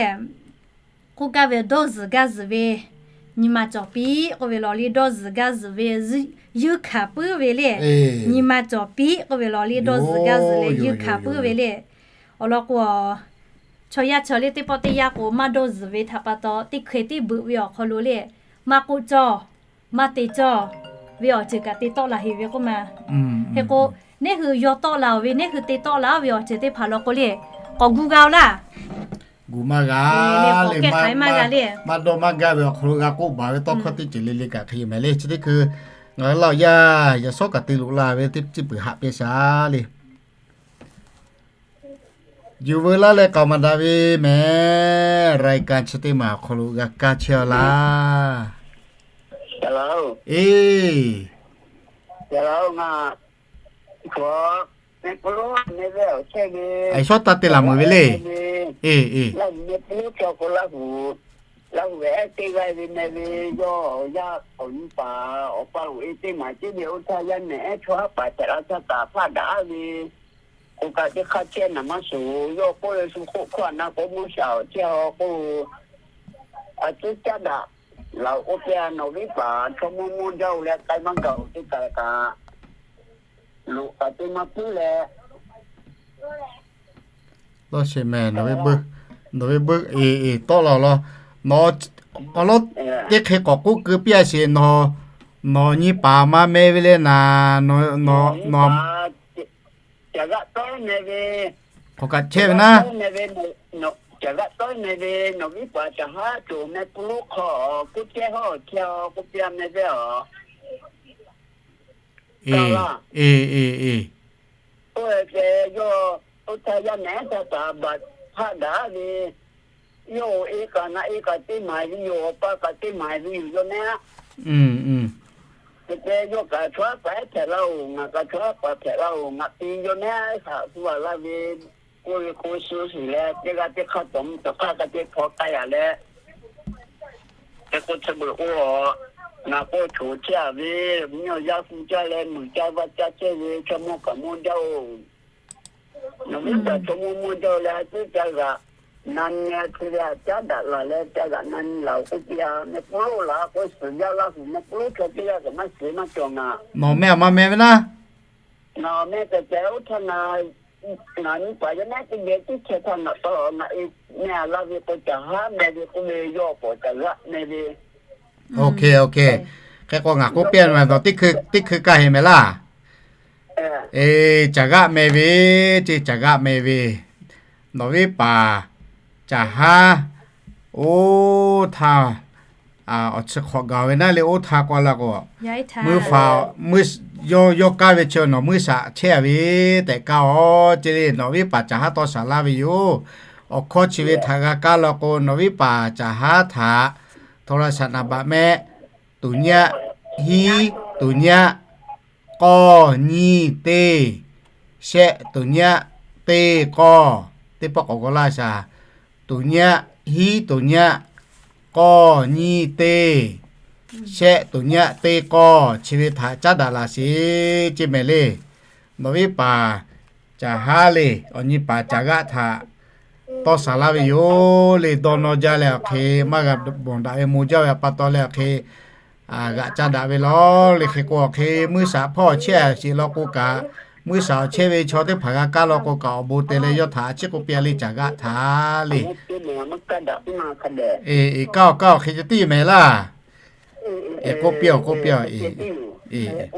k'oˆ gaˇ ve dawˇ zuhˬ gaˇ zuhˬ ve nyi ma cawˬ piˇ k'oˆ ve lawˬ le, dawˇ zuhˬ gaˇ zuhˬ ve yuˇ hkanˍ puiˉ ve le. Nyi ma cawˬ piˇ k'oˆ ve lawˬ le, dawˇ zuhˬ gaˇ zuhˬ leh yuˇ hkanˍ puiˉ ve le. Awˬ lawn k'o, chaw yaˇ chaw le teˇ pawˆ teˇ yanˇ k'o maˇ dawˇ zuhˬ ve htaꞈ pa taw, teˇ hkeh teˇ beuꞈ ve awˬ hk'aw lo le, maˇ k'oˆ cawˇ, maˇ te cawˇ ve awˬ ceuˬ kaꞈ te tawˆ la heˍ ve k'oˆ ma. Hk'e k'o, neˉ hui yaw tawˆ la oˬ ve, neˉ hui te tawˆ la oˬ ve awˬ ceuˬ teˇ hpaˍ law k'o le, k'awꞈ gu g'a oˬ laˇ. Gu maˇ g'a le, maˇ maˇ dawˇ maˇ gaˇ ve awˬ hk'aw lo g'a k'oˆ baˬ ve tawˇ hkawˇ teˇ ceuˬ le le kaꞈ hk'e yoˬ mehˍ le. Chi teˇ hkui ngaˬ hui laˇ yaˇ yaꞈ shawˉ kaꞈ te loꞈ la ve teˇ ceuˬ peuˬ haꞈ pehnˇ shaˍ le. Yuˬ veu laˇ leh k'aoˍ maˍ daꞈ ve mehˍ, รายการ chi teˇ maˬ awˬ hk'aw lo g'a kaˇ chehˇ a laˇ. Eˇ, a shawˉ taˇ te laˬ meuˬ ve le. Eˇ, eˇ, Laˇ huˍ meh k'oˆ lo chaw k'o Laˇ huˍ ehˉ teˇ g'aˇ ve meh ve, yawˇ yaˇ awˬ nyi paˍ awˬ pa loꞈ e teˇ maˬ ceˇ ve oˇ htaˇ yaˇ nehˬ ehˉ chaw haˉ paˍ hpehꞈ la htaˇ kaꞈ hpaˆ daꞈ ve, k'o kaꞈ teˇ hk'aˇ chehˇ naˍ maˇ shuˍ. Yawˇ k'oˆ ve shu hk'oˆ hkawˇ a na k'o mvuhˇ shaˍ awˬ chehˇ a k'o, a cuˉ caˉ daꞈ laˬ k'oˆ piˇ a, nawˬ viˉ paˍ chaw mawˇ mawˇ jaˇ oˬ leh k'ai maˇ gaˬ oˬ teˇ k'ai kaꞈ, loꞈ kaꞈ teˇ maˇ puiˉ leh Lawˇ sheˍ mehˍ, nawˬ ve beuˆ, nawˬ ve beuˆ eˍ eˍ tawˆ la law. Nawˬ, awˬ lawˉ, teˇ hk'e k'awꞈ k'oˆ keu piˇ a sheˍ. Nawˬ, nawˬ nyi paˍ ma meh ve le naˍ, nawˬ, nawˬ, nawˬ, caˍ g'aˆ tawˉ meh ve, hk'aˬ kaꞈ chehˇ ve naˉ, caˍ g'aˆ tawˉ meh ve, nawˬ viˉ paˍ caˍ haˉ cawˬ meh pui loˉ hk'aw k'oˆ chehˇ hawˉ chehˇ a k'oˆ piˇ a meh ve a. Eˍ, eˍ, eˍ, eˍ. Oˇ ve ceh yawˇ oˇ htaˇ yaˇ nehˬ ehˉ htaˇ kaꞈ baˬ hpaˆ daꞈ ve, yawˇ oˬ e kaꞈ ngaˬ e kaꞈ teˇ maˍ ve yoˬ, awˬ pa kaꞈ teˇ maˍ ve yoˬ yawˇ nehˉ. Hk'e te yawˇ kaꞈ chaw haˉ paˍ ehˉ hpehꞈ la oˬ, ngaˬ kaꞈ chaw haˉ paˍ hpehꞈ la oˬ, ngaˬ te yawˇ nehˉ haꞈ tu a laˇ ve k'oˆ ve k'o, shu shiˍ leh teˇ g'aˇ teˇ hk'aˇ tawˍ mvuh tawˍ hk'aˇ ka te hpaw k'ai a leh, hk'e k'o chi beuꞈ k'o, ngaˬ k'o choˬ chehˇ a ve, nyi awˬ yaˇ hu caˇ leh muiˬ caˇ vaˇ caˇ chehˇ ve chaw mawˇ kaꞈ mawˇ jaˇ oˬ. Nawˬ viˉ paˍ chaw mawˇ mawˇ jaˇ oˬ leh a ciˉ ca g'aꞈ na nyi a hk'e leh a caˉ daꞈ laˬ leh ca g'aꞈ na nyi laˬ oˬ k'oˆ piˇ a. Meh k'oˆ lo laˬ k'o, suhˍ jaˇ Laˇ huˍ meh k'oˆ lo chaw teˇ g'aˇ kaꞈ maˇ shiˍ maˇ cawˬ ngaˬ. Nawˬ meh a ma meh ve naˉ. Ngaˬ meh tehꞈ tehꞈ oˇ htaˇ ngaˬ, ngaˬ nyi paˍ yaˇ nehˉ teˇ geh tiˉ chehˇ htaˇ ngaˬ pa ngaˬ e meh a laˇ ve k'o, caˍ haˉ meh ve k'oˆ ve, yawˇ k'awꞈ caˍ g'aˆ meh ve. Hk'e k'o ngaˬ k'oˆ piˇ a, nawˬ teˇ hkui, teˇ hkui kaˇ heˍ mehˍ laˇ. Eˍ, caˍ g'aˆ meh ve, ceˇ caˍ g'aˆ meh ve, nawˬ viˉ paˍ caˍ haˉ oˇ htaˇ, awˬ chi hk'awꞈ gaˬ ve naˉ le oˇ htaˇ k'oˆ la k'o, mvuhˇ faˍ, yawˇ, yawˇ kaˇ ve chi nawˬ mvuhˇ shaꞈ chehˇ a ve tehꞈ kaˇ a ceˇ le. Nawˬ viˉ paˍ caˍ haˉ tawˇ shaˍ laˇ ve yoˬ. Awˬ hkawˇ chi ve htaꞈ g'a kaˇ la k'o, nawˬ viˉ paˍ caˍ haˉ htaꞈ โทรศัพท์ naˍ baꞈ mehˆ, tuˍ nyaˆ, hiˉ, tuˍ nyaˆ, k'awˇ nyiˇ teˇ, shehˆ tuˬ nyaˆ teˇ k'awˇ, teˇ pawˆ k'awꞈ g'aw laˇ shaˍ. Tuˬ nyaˆ, hiˉ tuˬ nyaˆ, k'awˇ nyiˇ teˇ, shehˆ tuˬ nyaˆ teˇ k'awˇ, chi ve htaꞈ caˉ daꞈ laˬ sheˍ ceˇ mehˍ le. Nawˬ viˉ paˍ caˍ haˉ le, awˬ nyi paˍ caˍ g'aˆ htaꞈ tawˇ shaˍ laˇ ve yoˬ le. Dawˇ nawˇ jaˇ leh awˬ hk'e, maˇ g'a bawˬ daꞈ ve mo jaˇ ve pa taw leh awˬ hk'e, g'aꞈ ca daꞈ ve lawˬ le. Hk'e k'o awˬ hk'e muiˇ shaˍ hpawˇ awˬ chehˇ a sheˍ law k'o kaꞈ, muiˇ shaˍ awˬ chehˇ ve chaw teˇ hpaˍ g'a kaˇ law k'o kaꞈ, awˬ bon te leh yawˇ htaꞈ a ciˉ k'oˆ piˇ a le, caˍ g'aˆ htaꞈ le. Eˍ, kaˇ awˬ kaˇ awˬ hk'e ceh tiˉ mehˍ laˇ. Eˍ, k'oˆ piˇ awˬ, k'oˆ piˇ awˬ, eˍ, eˍ.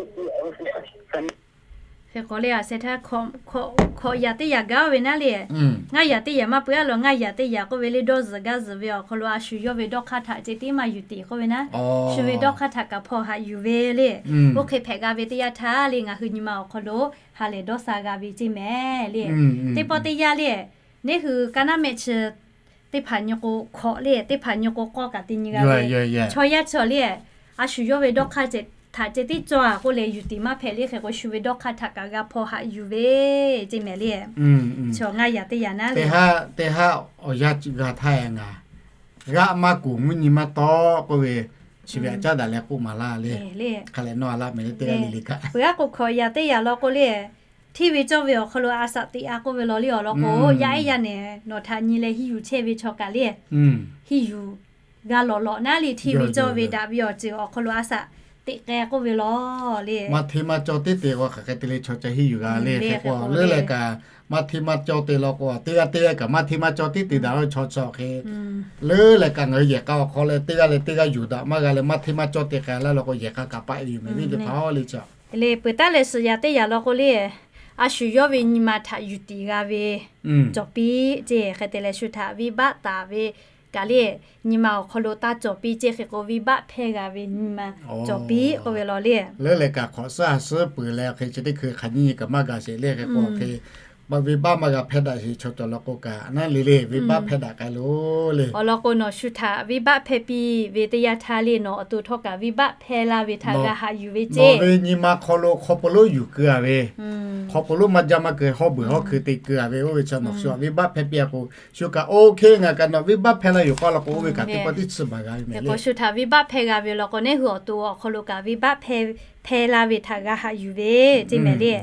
Hk'e k'o le, a sheh htaˇ hkawꞈ yaꞈ teˇ yaꞈ gaˇ ve naˉ le. Ngaˇ yaꞈ teˇ yaꞈ maˇ peuˬ a law, ngaˇ yaꞈ teˇ yaꞈ k'oˆ ve le, dawˇ zuhˬ gaˇ zuhˬ ve awˬ hk'aw lo a shu yawˇ ve dawˇ hk'aˇ htaꞈ ceh tiˉ maˇ yuˬ tiˍ k'oˆ ve naˉ, shu ve dawˇ hk'aˇ htaꞈ kaꞈ hpaw haꞈ yuˬ ve le. Oˇ hk'e hpehꞈ g'a ve teˇ yanˇ htaˇ le, ngaˬ hui nyi ma awˬ hk'aw lo ha lehˬ dawˇ sha g'a ve ceˇ mehˍ le. Teˇ pawˆ teˇ yanˇ le, neˇ hui ka naˉ mehˆ chi teˇ hpaˍ nyi k'o hkawꞈ le, teˇ hpaˍ nyi k'o k'awˇ kaꞈ te nyi g'a ve chaw yaˇ chi le, a shu yawˇ ve dawˇ hk'aˇ htaꞈ ceh tiˉ cawˇ a k'oˆ leh yuˬ tiˍ maˇ hpehꞈ le. Hk'e k'o shu ve dawˇ hk'aˇ htaꞈ kaꞈ g'a hpaw haꞈ yuˬ ve ceˇ mehˍ le. Chaw ngaˇ yaꞈ teˇ yaꞈ naˉ le. Teˇ haˉ awˬ yanˇ g'a htaˇ ngaˬ g'aˆ maˇ kuˬ mvuhˇ nyi maˇ tawˆ k'oˆ ve, chi ve htaꞈ caˉ daꞈ leh k'oˆ maˍ laˇ le. Hk'a leh nawˇ a laˇ mehˍ le, teˇ g'aˇ le le kaꞈ. Peuˬ aˉ k'o hkawꞈ yaꞈ teˇ yaꞈ law k'o le, hteˇ ve cawˇ ve awˬ hk'aw lo a shaꞈ teꞈ a k'oˆ ve law le awˬ lawn k'o, yaˇ ehˉ yaˇ nehˬ nawˬ htaꞈ nyi leh hiˇ yuˬ chehˇ ve chaw kaꞈ le, hiˇ yuˬ g'a lawꞈ lawꞈ naˉ le, hteˇ ve cawˇ ve daꞈ ve awˬ ceuˬ awˬ hk'aw lo a shaꞈ teꞈ k'ai k'oˆ ve law le. Maˇ hteˇ maˇ cawˇ teˇ te k'o hk'aˬ hk'e te le chaw ca hiˇ yuˬ g'a le. Hk'e k'o leuˉ leh kaꞈ maˇ hteˇ maˇ cawˇ te law k'o, teˇ g'aˇ teˇ g'aˇ kaꞈ maˇ hteˇ maˇ cawˇ tiˉ te daꞈ laˇ ve chaw chi hk'e leuˉ leh kaꞈ ngaˬ hui yehˬ k'a awˬ hk'aw leh teˇ g'aˇ leh teˇ g'aˇ yuˬ daꞈ maˇ g'a leh maˇ hteˇ maˇ cawˇ te k'ai laˇ law k'o, yehˬ k'a kaꞈ paˆ yuˬ mehˍ ve teˇ hpaˍ le chaw. Le peuˬ taˉ leh suhˍ yaꞈ teˇ yaꞈ law k'o le, a shu yawˇ ve nyi ma htaꞈ yuˬ tiˍ g'a ve cawˬ piˇ ceˇ. Hk'e te leh shu htaꞈ venˇ baˆ taˍ ve kaꞈ le, nyi ma awˬ hk'aw lo taˇ cawˬ piˇ ceˇ. Hk'e k'o venˇ baˆ hpehˇ g'a ve nyi ma cawˬ piˇ k'oˆ ve law le. Leuˉ leh kaꞈ hk'awꞈ suhˉ a suhˉ peuˬ leh hk'e chi teˇ hkui hk'aˬ nyi nyi kaꞈ maˇ g'a sheˍ le. Hk'e k'o hk'e venˇ baˆ maˇ g'a hpehˇ daꞈ sheˍ chaw cawˬ law k'o kaꞈ naˉ le le, venˇ baˆ hpehˇ daꞈ k'ai lo le. Awˬ lawn k'o nawˬ shu htaꞈ venˇ baˆ hpehˇ piˇ ve teˇ yanˇ htaˇ le, nawˬ awˬ to htawˇ kaꞈ venˇ baˆ hpehˇ laˇ ve htaꞈ g'a haꞈ yuˬ ve ceˇ. Nawˬ ve nyi ma hk'aw lo hk'aw pui lonˉ yuˬ keu a ve, hk'aw pui lonˉ maˇ jaˇ maˇ keu, hawˉ beuˬ hawˉ hkui te keu a ve, oˇ ve chi nawˬ shu htaꞈ venˇ baˆ hpehˇ piˇ a k'o, shu kaꞈ oˇ hk'e ngaˬ kaꞈ nawˬ venˇ baˆ hpehˇ laˇ yoˬ k'oˆ law k'o, oˇ ve kaꞈ teˇ pawˆ teˇ chi baˬ g'a ve mehˍ le. Shu htaꞈ venˇ baˆ hpehˇ g'a ve law k'o, neˇ hui awˬ to awˬ hk'aw lo kaꞈ venˇ baˆ hpehˇ laˇ ve htaꞈ g'a haꞈ yuˬ ve ceˇ mehˍ le.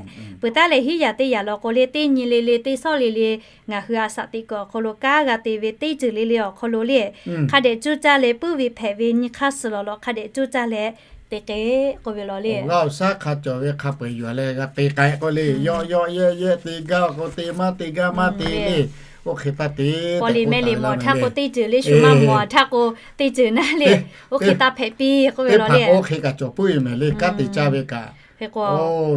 Peuˬ taˉ leh hiˉ yaꞈ teˇ yaꞈ law k'o le, teˇ nyi le le teˇ shawˉ le le ngaˬ hui a shaꞈ teꞈ kuiˬ awˬ hk'aw lo kanˉ g'a te ve teˇ ceuˬ le le awˬ hk'aw lo le, hk'a dehꞈ coˇ caˇ leh puiˉ ve hpehꞈ ve nyi hk'aˇ suh lawˬ lawˬ hk'a dehꞈ coˇ caˇ leh te k'e k'oˆ ve law le. Awˬ g'aˇ awˬ shaˉ hk'a cawˬ ve hk'a peu-eˬ yuˬ leh g'a te k'ai k'o le, yawˆ yawˆ yehˆ yehˆ te gaˇ k'o te, maˇ te gaˇ maˇ te le. Oˇ hk'e taˇ te paw le mehˆ le mawˬ htaˇ k'o teˇ ceuˬ le, shu maˇ mawˬ htaˇ k'o teˇ ceuˬ naˉ le. Oˇ hk'e taˇ hpehꞈ piˇ k'oˆ ve law le. Oˇ hk'e kaꞈ cawˬ puiˉ ve mehˍ le, kanˉ te caˇ ve kaꞈ.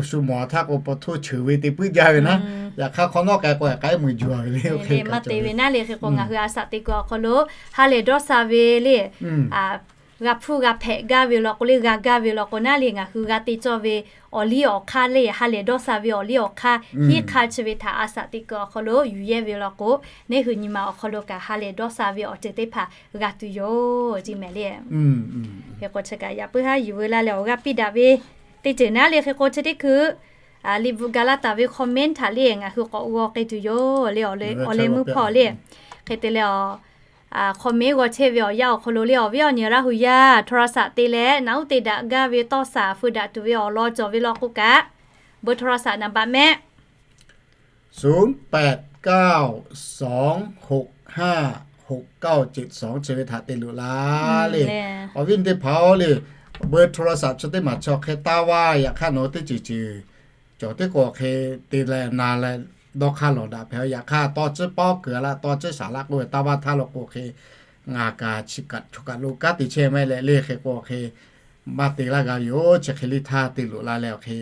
Shu mawˬ htaˇ k'o paw htoˇ cheuˬ ve te puiˉ jaˇ ve naˉ. Yaꞈ hk'aˇ hk'awꞈ nawˉ k'ai k'o yaꞈ k'ai mui juˬ ve le. Oˇ hk'e maˇ te ve naˉ le. Hk'e k'o ngaˬ hui a shaꞈ teꞈ kuiˬ awˬ hk'aw lo ha lehˬ dawˇ sha ve le, g'a hpuˇ g'a hpehꞈ gaˇ ve law k'o le, g'a gaˇ ve law k'o naˉ le, ngaˬ hui g'a te cawˇ ve awˬ liˇ awˬ hk'aˇ le, ha lehˬ dawˇ sha ve awˬ liˇ awˬ hk'aˇ hiˉ hk'aˇ chi ve htaꞈ a shaꞈ teꞈ kuiˬ awˬ hk'aw lo yuˬ yehˇ ve law k'o, neˇ hui nyi ma awˬ hk'aw lo kaꞈ ha lehˬ dawˇ sha ve awˬ ceuˬ teˇ hpaˍ g'a tuˬ yoˬ ceˇ mehˍ le. Hk'e k'o chi kaꞈ yaꞈ puiˉ haˉ yuˬ veu laˇ leh awˬ g'aˇ piˇ daꞈ ve teˇ ceuˬ naˉ le. Hk'e k'o chi teˇ hkui liꞈ bvuhꞈ gaˬ la taˍ ve comment htaꞈ le ngaˬ hui k'awꞈ g'aw k'ai tuˬ yoˬ le. Awˬ leh meuˇ hpawˇ le. Hk'e te leh comment g'aw chehˇ ve awˬ yanˇ awˬ hk'aw lo le, awˬ viˉ awˬ nyi Laˇ hu yaˇ โทรศัพท์ te leh naꞈ uˉ te daꞈ gaˇ ve tawˇ shaˍ feu daꞈ tuˬ ve awˬ lawn cawˬ ve law k'o kaꞈ, เบอร์โทรศัพท์ naˍ baꞈ mehˆ ศูนย์แปดเก้าสองหกห้าหกเก้าเจ็ดสอง chi ve htaꞈ te loꞈ la le. Awˬ viˉ teˇ hpaˍ-oˬ le, เบอร์โทรศัพท์ chi teˇ maˬ chi awˬ hk'e taˇ vaˇ. Yaꞈ hk'aˇ nawˬ teˇ ceuˬ ceuˬ cawˬ teˇ k'o hk'e te leh na leh dawˇ hk'aˇ lawˬ daꞈ hpehꞈ. Yaꞈ hk'aˇ tawˇ ciˉ pawˆ kuiˬ la, tawˇ ciˉ shaˍ laˆ k'oˆ ve taˇ vaˇ htaˇ law k'o hk'e ngaˬ kaꞈ chi kaꞈ choˬ kaꞈ lo kanˉ te chehˇ maˇ heˆ leh le. Hk'e k'o hk'e maˇ te laˇ g'a ve yoˬ. Chi hk'e liˇ htaˇ te loꞈ la leh awˬ hk'e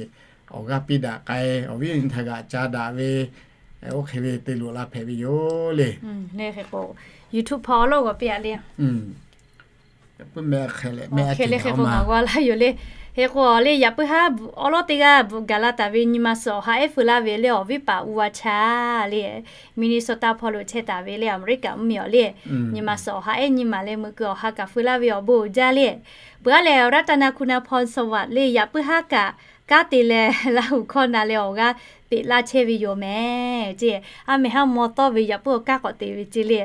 awˬ g'aˇ piˇ daꞈ k'ai, awˬ viˉ awˬ nyi htaꞈ g'aꞈ ca daꞈ ve, oˇ hk'e ve te loꞈ la hpehꞈ ve yoˬ le. YouTube hpawˇ awˬ lawˉ g'awˬ piˇ-a le. Hk'e le hk'e k'o ngaˬ g'aw laˇ yoˬ le. Hk'e k'o le yaꞈ puiˉ haˉ awˬ lawˉ teˇ g'aˇ bvuhꞈ gaˬ la taˍ ve nyi ma suhˍ awˬ ha ehˉ feu laˇ ve le, awˬ viˉ paˍ Uwa Cha le, Minnesota hpawˇ lo chehˇ taˍ ve le, Aˍmeˍriˆkaꞈ mvuhˇmiˬ awˬ le. Nyi ma suhˍ awˬ ha ehˉ nyi ma leh meuꞈ keu awˬ ha kaꞈ feu laˇ ve awˬ bon uiˍ jaˇ le. Peuˬ aˉ lehˬ Ratanakuna Phongsavat le yaꞈ puiˉ haˉ kaꞈ Kanˉ te leh Laˇ huˍ hkawˇ na leh awˬ g'aˇ peꞈ laˇ chehˇ ve yoˬ mehˍ ceˇ. A mehˍ haˉ maw tawˇ ve yaꞈ puiˉ awˬ kanˉ k'awꞈ te ve ceˇ le.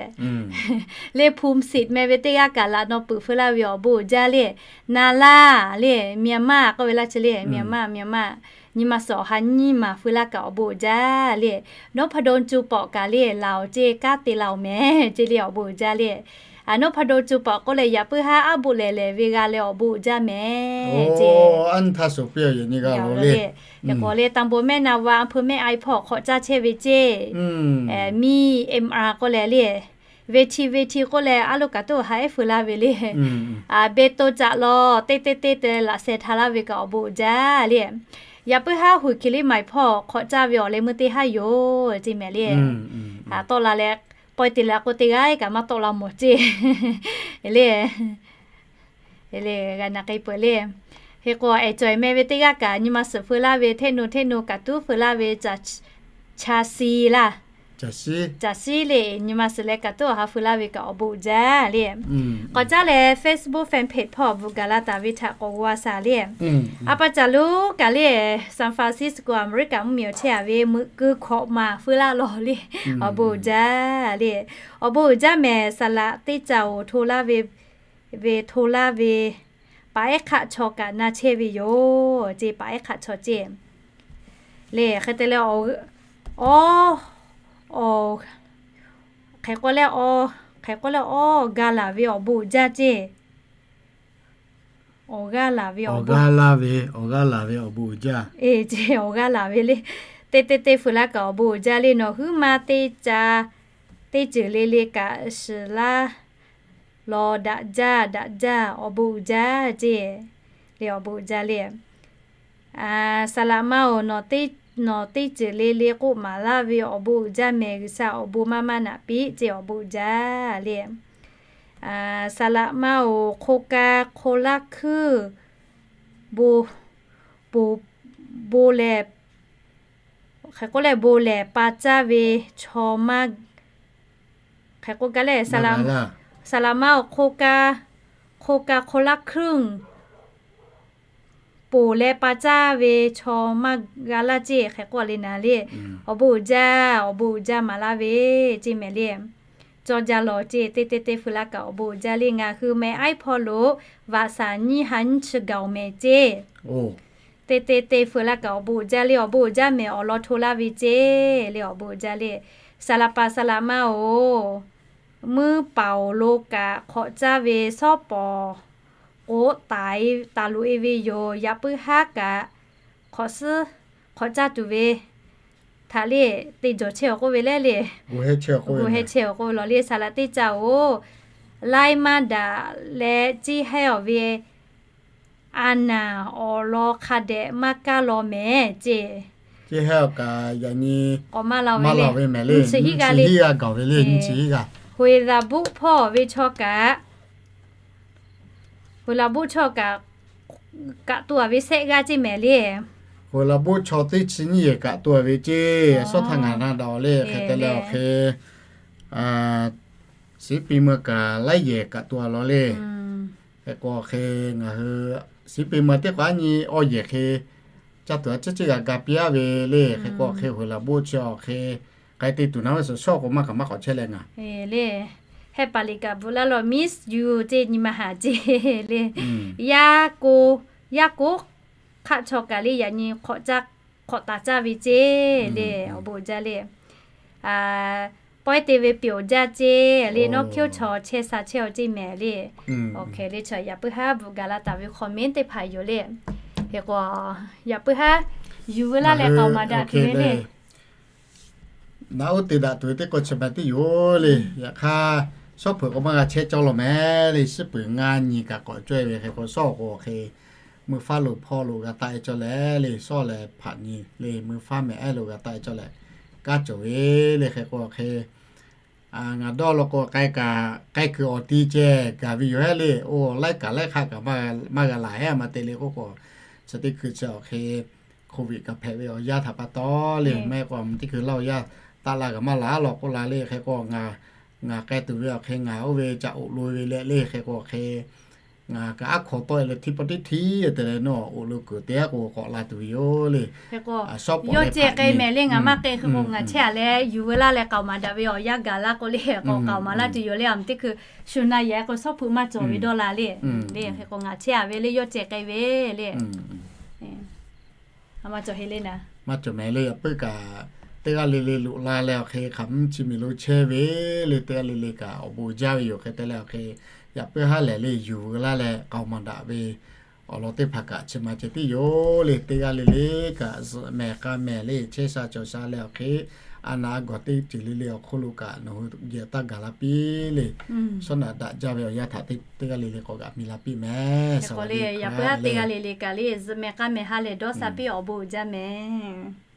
Le Phum Sit meh ve teˇ g'aˇ kaꞈ laꞈ naw peuˬ feu laˇ ve awˬ bon uiˍ jaˇ le. Na laˇ le, Myanmar k'oˆ ve laˇ chi le, Myanmar, Myanmar. Nyi ma suhˍ awˬ ha nyiˇ maˬ feu laˇ kaꞈ awˬ bon uiˍ jaˇ le. Nawˉ hpa do cu pawꞈ kaꞈ le, laˬ awˬ ceˇ, kanˉ te laˬ awˬ mehˍ ceˇ le, awˬ bon uiˍ jaˇ le. Nawˉ hpa do cu pawꞈ k'oˆ leh yaꞈ puiˉ haˉ aˉ boˆ lehˬ lehˬ ve g'a leh awˬ bon uiˍ jaˇ mehˍ ceˇ. Hk'e k'o le, ตำบลแม่นาวา อำเภอแม่อาย hpawˇ hk'awꞈ caˇ chehˇ ve ceˇ. Miˇ MR k'oˆ leh le, เวที เวที k'oˆ leh a loˉ kaꞈ tuˉ awˬ ha ehˉ feu laˇ ve le. Be to caꞈ law teˇ teˇ teˇ te laꞈ sheh htaꞈ laˇ ve kaꞈ awˬ bon uiˍ jaˇ le. Yaꞈ puiˉ haˉ Huiˍ Hkiˬ liˇ Maiˍ hpawˇ hk'awꞈ caˇ ve awˬ leh meuˇ teˇ haˉ yoˬ ceˇ mehˍ le. Tawˆ la leh, pawehˇ te leh k'o teˇ g'aˇ kaꞈ maˇ tawˆ la mawˬ ceˇ le. G'a na k'ai peuˬ le. Hk'e k'o, Ehˬ cawˬ meh ve teˇ g'aˇ kaꞈ nyi ma suhˍ feu laˇ ve, hteˇ nu hteˇ nu kaꞈ tuˉ feu laˇ ve, Caˬ shiˍ laˇ. Caˬ shiˍ le, nyi ma suhˍ leh kaꞈ tuˉ awˬ ha feu laˇ ve kaꞈ awˬ bon uiˍ jaˇ le. K'awꞈ caˇ leh Facebook fan page hpawˇ bvuhꞈ gaˬ la taˍ ve htaꞈ k'awꞈ g'aw shaˍ le. A pa caˬ lo kaꞈ le, San Francisco, America mvuhˇmiˬ awˬ chehˇ a ve meuꞈ keu hkawꞈ maˬ feu laˇ law le. Awˬ bon uiˍ jaˇ le. Awˬ bon uiˍ jaˇ mehˍ, saˍ laꞈ teˇ caoˬ hto laˇ ve, ve hto laˇ ve, paˍ ehˉ hk'aˆ chaw kaꞈ na chehˇ ve yoˬ ceˇ, paˍ ehˉ hk'aˆ chaw ceˇ. Le hk'e te leh, a, hk'e k'oˆ le, a, hk'e k'oˆ le, awˬ ga laˬ ve awˬ bon uiˍ jaˇ ceˇ. Awˬ ga laˬ ve awˬ bon uiˍ jaˇ. Awˬ ga laˬ ve le. Teˇ teˇ teˇ feu laˇ kaꞈ awˬ bon uiˍ jaˇ le. Nawˬ huiˉ ma teˇ ca teˇ ceuˬ le le kaꞈ shiˍ laˇ law daꞈ jaˇ daꞈ jaˇ awˬ bon uiˍ jaˇ ceˇ. Le awˬ bon uiˍ jaˇ le. Saˍ laꞈ ma-oˬ, nawˬ teˇ ceuˬ le le k'oˆ maˍ laˇ ve awˬ bon uiˍ jaˇ mehˍ, G'uiˬsha awˬ bon maˇ maˇ naꞈ piˇ ceˇ, awˬ bon uiˍ jaˇ le. Saˍ laꞈ ma-oˬ, hk'o ka hk'o laˇ hkuiˇ bon, bon lehˬ, hk'e k'oˆ leh bon lehˬ pa caˇ ve chaw maˇ, hk'e k'oˆ gaˇ le, saˍ laꞈ ma-oˬ, hk'o ka, hk'o ka hk'o laˇ hkuiˇ ponˬ leh pa caˇ ve chaw maˇ g'a laˇ ceˇ, hk'e k'oˆ le naˍ le. Awˬ bon uiˍ jaˇ, awˬ bon uiˍ jaˇ maˍ laˇ ve ceˇ mehˍ le. Cawˇ jaˇ lawˬ ceˇ, teˇ teˇ teˇ feu laˇ kaꞈ awˬ bon uiˍ jaˇ le. Ngaˬ hui meh aiˉ hpawˇ lo vaꞈ shaˍ nyiˇ ha nyiˇ chi gaˬ-oˬ mehˍ ceˇ. Teˇ teˇ teˇ feu laˇ kaꞈ awˬ bon uiˍ jaˇ le, awˬ bon uiˍ jaˇ mehˍ, awˬ lawn hto laˇ ve ceˇ le, awˬ bon uiˍ jaˇ le. Saˍ laꞈ paˍ saˍ laꞈ ma-oˬ, muiˇ paˍ-oˬ lo kaꞈ hk'awꞈ caˇ ve shawˉ pawˍ k'oꞈ taˍ loꞈ-e ve yoˬ. Yaꞈ puiˉ haˉ kaꞈ hk'awꞈ suhˉ hk'awꞈ caˇ tuˬ ve htaꞈ le te jawˬ chehˇ-oˬ k'oˆ ve le le. Gu heh chehˇ-oˬ k'oˆ ve lawˬ le, saˍ laꞈ teˇ caoˬ-oˬ, laiˉ maˇ daꞈ leh ceˇ hehˉ-oˬ ve a naˍ awˬ lawn hk'a dehꞈ maˇ kaˇ law mehˍ ceˇ. Ceˇ hehˉ-oˬ kaꞈ yaꞈ nyi k'awꞈ maˇ la ve mehˍ le, nyi chi hiˉ g'a gaˬ ve le, nyi chi hiˉ g'a. Hoˍ laˍ boˆ hpawˇ ve chaw kaꞈ, hoˍ laˍ boˆ chaw kaꞈ, kaꞈ to-a ve shehˆ g'aˇ ceˇ mehˍ le. Hoˍ laˍ boˆ chaw teˇ chi nyiˇ yehˬ kaꞈ to-a ve ceˇ. Shawˉ htaˇ ngaˬ na daꞈ-oˬ le, hk'e te leh awˬ hk'e Siˉ piˇ meuˇ kaꞈ laiˉ yehˬ kaꞈ to-a law le. Hk'e k'o hk'e ngaˬ hui Siˉ piˇ meuˇ teˇ k'o aˉ nyi awˇ yehˬ hk'e caˇ tuˬ a ciˉ ciˉ g'a ga piˇ-aˉ ve le. Hk'e k'o hk'e hoˍ laˍ boˆ chi awˬ hk'e k'ai te tuˬ na ve suhˍ shawˉ k'o maˇ kaꞈ maˇ k'awꞈ chehˇ leh ngaˬ le. Heh paˍ liꞈ kaꞈ bvuhꞈ laˇ law, miss you ceˇ nyi ma haˍ ceˇ le. Yaˇ ko, yaˇ ko hk'aˆ chaw kaꞈ le yaꞈ nyi hk'awꞈ taˍ caˇ ve ceˇ le. Awˬ bon uiˍ jaˇ le. Pawehˇ te ve pyeˬ-oˬ jaˇ ceˇ le. Nawˉ hkiˇ-oˬ chaw chehˇ sha chehˇ-oˬ ceˇ mehˍ le. Awˬ hk'e le chaw yaꞈ puiˉ haˉ bvuhꞈ gaˬ la taˍ ve comment teˇ hpaˍ yoˬ le. Hk'e k'o yaꞈ puiˉ haˉ yuˬ veu laˇ leh k'aoˍ maˍ daꞈ tuˬ ve le. Naꞈ uˉ te daꞈ tuˬ ve teˇ k'o chi ma teˇ yoˬ le. Yaꞈ hk'aˇ shawˉ peuˬ k'o maˇ g'a chehˇ cawˇ law mehˍ le. Siˉ peuˬ ngaˇ nyi kaꞈ k'awꞈ cawˇ-e ve hk'e k'o shawˉ k'o hk'e meuˇ faˉ lo hpawˇ lo g'a taˆ-e cawˇ leh le. Shawˉ leh hpaꞈ nyi le meuˇ faˉ mehˍ ehˉ lo g'a taˆ-e cawˇ leh kanˉ cawˬ ve le. Hk'e k'o hk'e ngaˬ dawˇ law k'o k'ai kaꞈ k'ai kuiˬ awˬ ti ceh gaˬ ve yoˬ hehˉ le. Oˇ laiˉ kaꞈ laiˉ hk'aˆ kaꞈ maˇ g'a laˬ hehˉ ma te le k'oˆ k'o, chi teˇ hkui chi awˬ hk'e Covid kaꞈ hpehꞈ ve awˬ yanˇ htaꞈ pa taw le, maˇ heˆ k'o teˇ hkui laˇ awˬ yanˇ taˆ la kaꞈ maˇ laˬ law k'oˆ la le. Hk'e k'o ngaˬ k'ai tuˬ ve awˬ hk'e ngaˬ oˇ ve caꞈ oꞈ lo ve leh le. Hk'e k'o hk'e Ngaˬ kaꞈ aˉ hk'aw tawˆ e leh hteˇ pawˆ teˇ hteˇ te leh nawˬ awˬ lo kuˬ teˇ g'aˇ k'o k'awꞈ la tuˬ ve yoˬ le. Yawˇ ceh k'ai mehˍ le, ngaˬ maˇ k'ai hk'e k'o ngaˬ chehˇ a leh yuˬ veu laˇ leh k'aoˍ maˍ daꞈ ve awˬ yanˇ gaˬ laˇ k'o le, k'awꞈ k'aoˍ maˍ laˇ tuˬ yoˬ le. Aˬ miˍ teˇ hkui shu na yehˬ k'o shawˉ hpeuꞈ maˇ cawˬ ve dawˇ la le. Le hk'e k'o ngaˬ chehˇ a ve le, yawˇ ceh k'ai ve le. Maˇ cawˬ mehˍ le, yaꞈ puiˉ kaꞈ teˇ g'aˇ le le loꞈ la leh awˬ hk'e hk'aˬ mvuhˇ chi miˬ lo chehˇ ve le, teˇ g'aˇ le le kaꞈ awˬ bon jaˇ ve yoˬ hk'e te leh awˬ hk'e, yaꞈ puiˉ haˉ lehˬ le yuˬ veu laˇ leh k'aoˍ maˍ daꞈ ve awˬ lawn teˇ hpaˍ kaꞈ chi ma ceh tiˉ yoˬ le. Teˇ g'aˇ le le kaꞈ zuhꞈ mehˍ k'a mehˍ le chehˇ sha cawˬ sha leh awˬ hk'e, a naˍ a gawˬ teˇ ceuˬ le le awˬ hk'oˆ lo kaꞈ nawˬ hui geh taˇ gaˬ la piˇ le. Shawˉ naꞈ daꞈ jaˇ ve awˬ yanˇ htaꞈ teˇ g'aˇ le le k'awꞈ g'aꞈ mi la piˇ mehˍ. Yaꞈ puiˉ haˉ teˇ g'aˇ le le kaꞈ le zuhꞈ mehˍ k'a mehˍ ha lehˬ dawˇ sha piˇ awˬ bon uiˍ jaˇ mehˍ.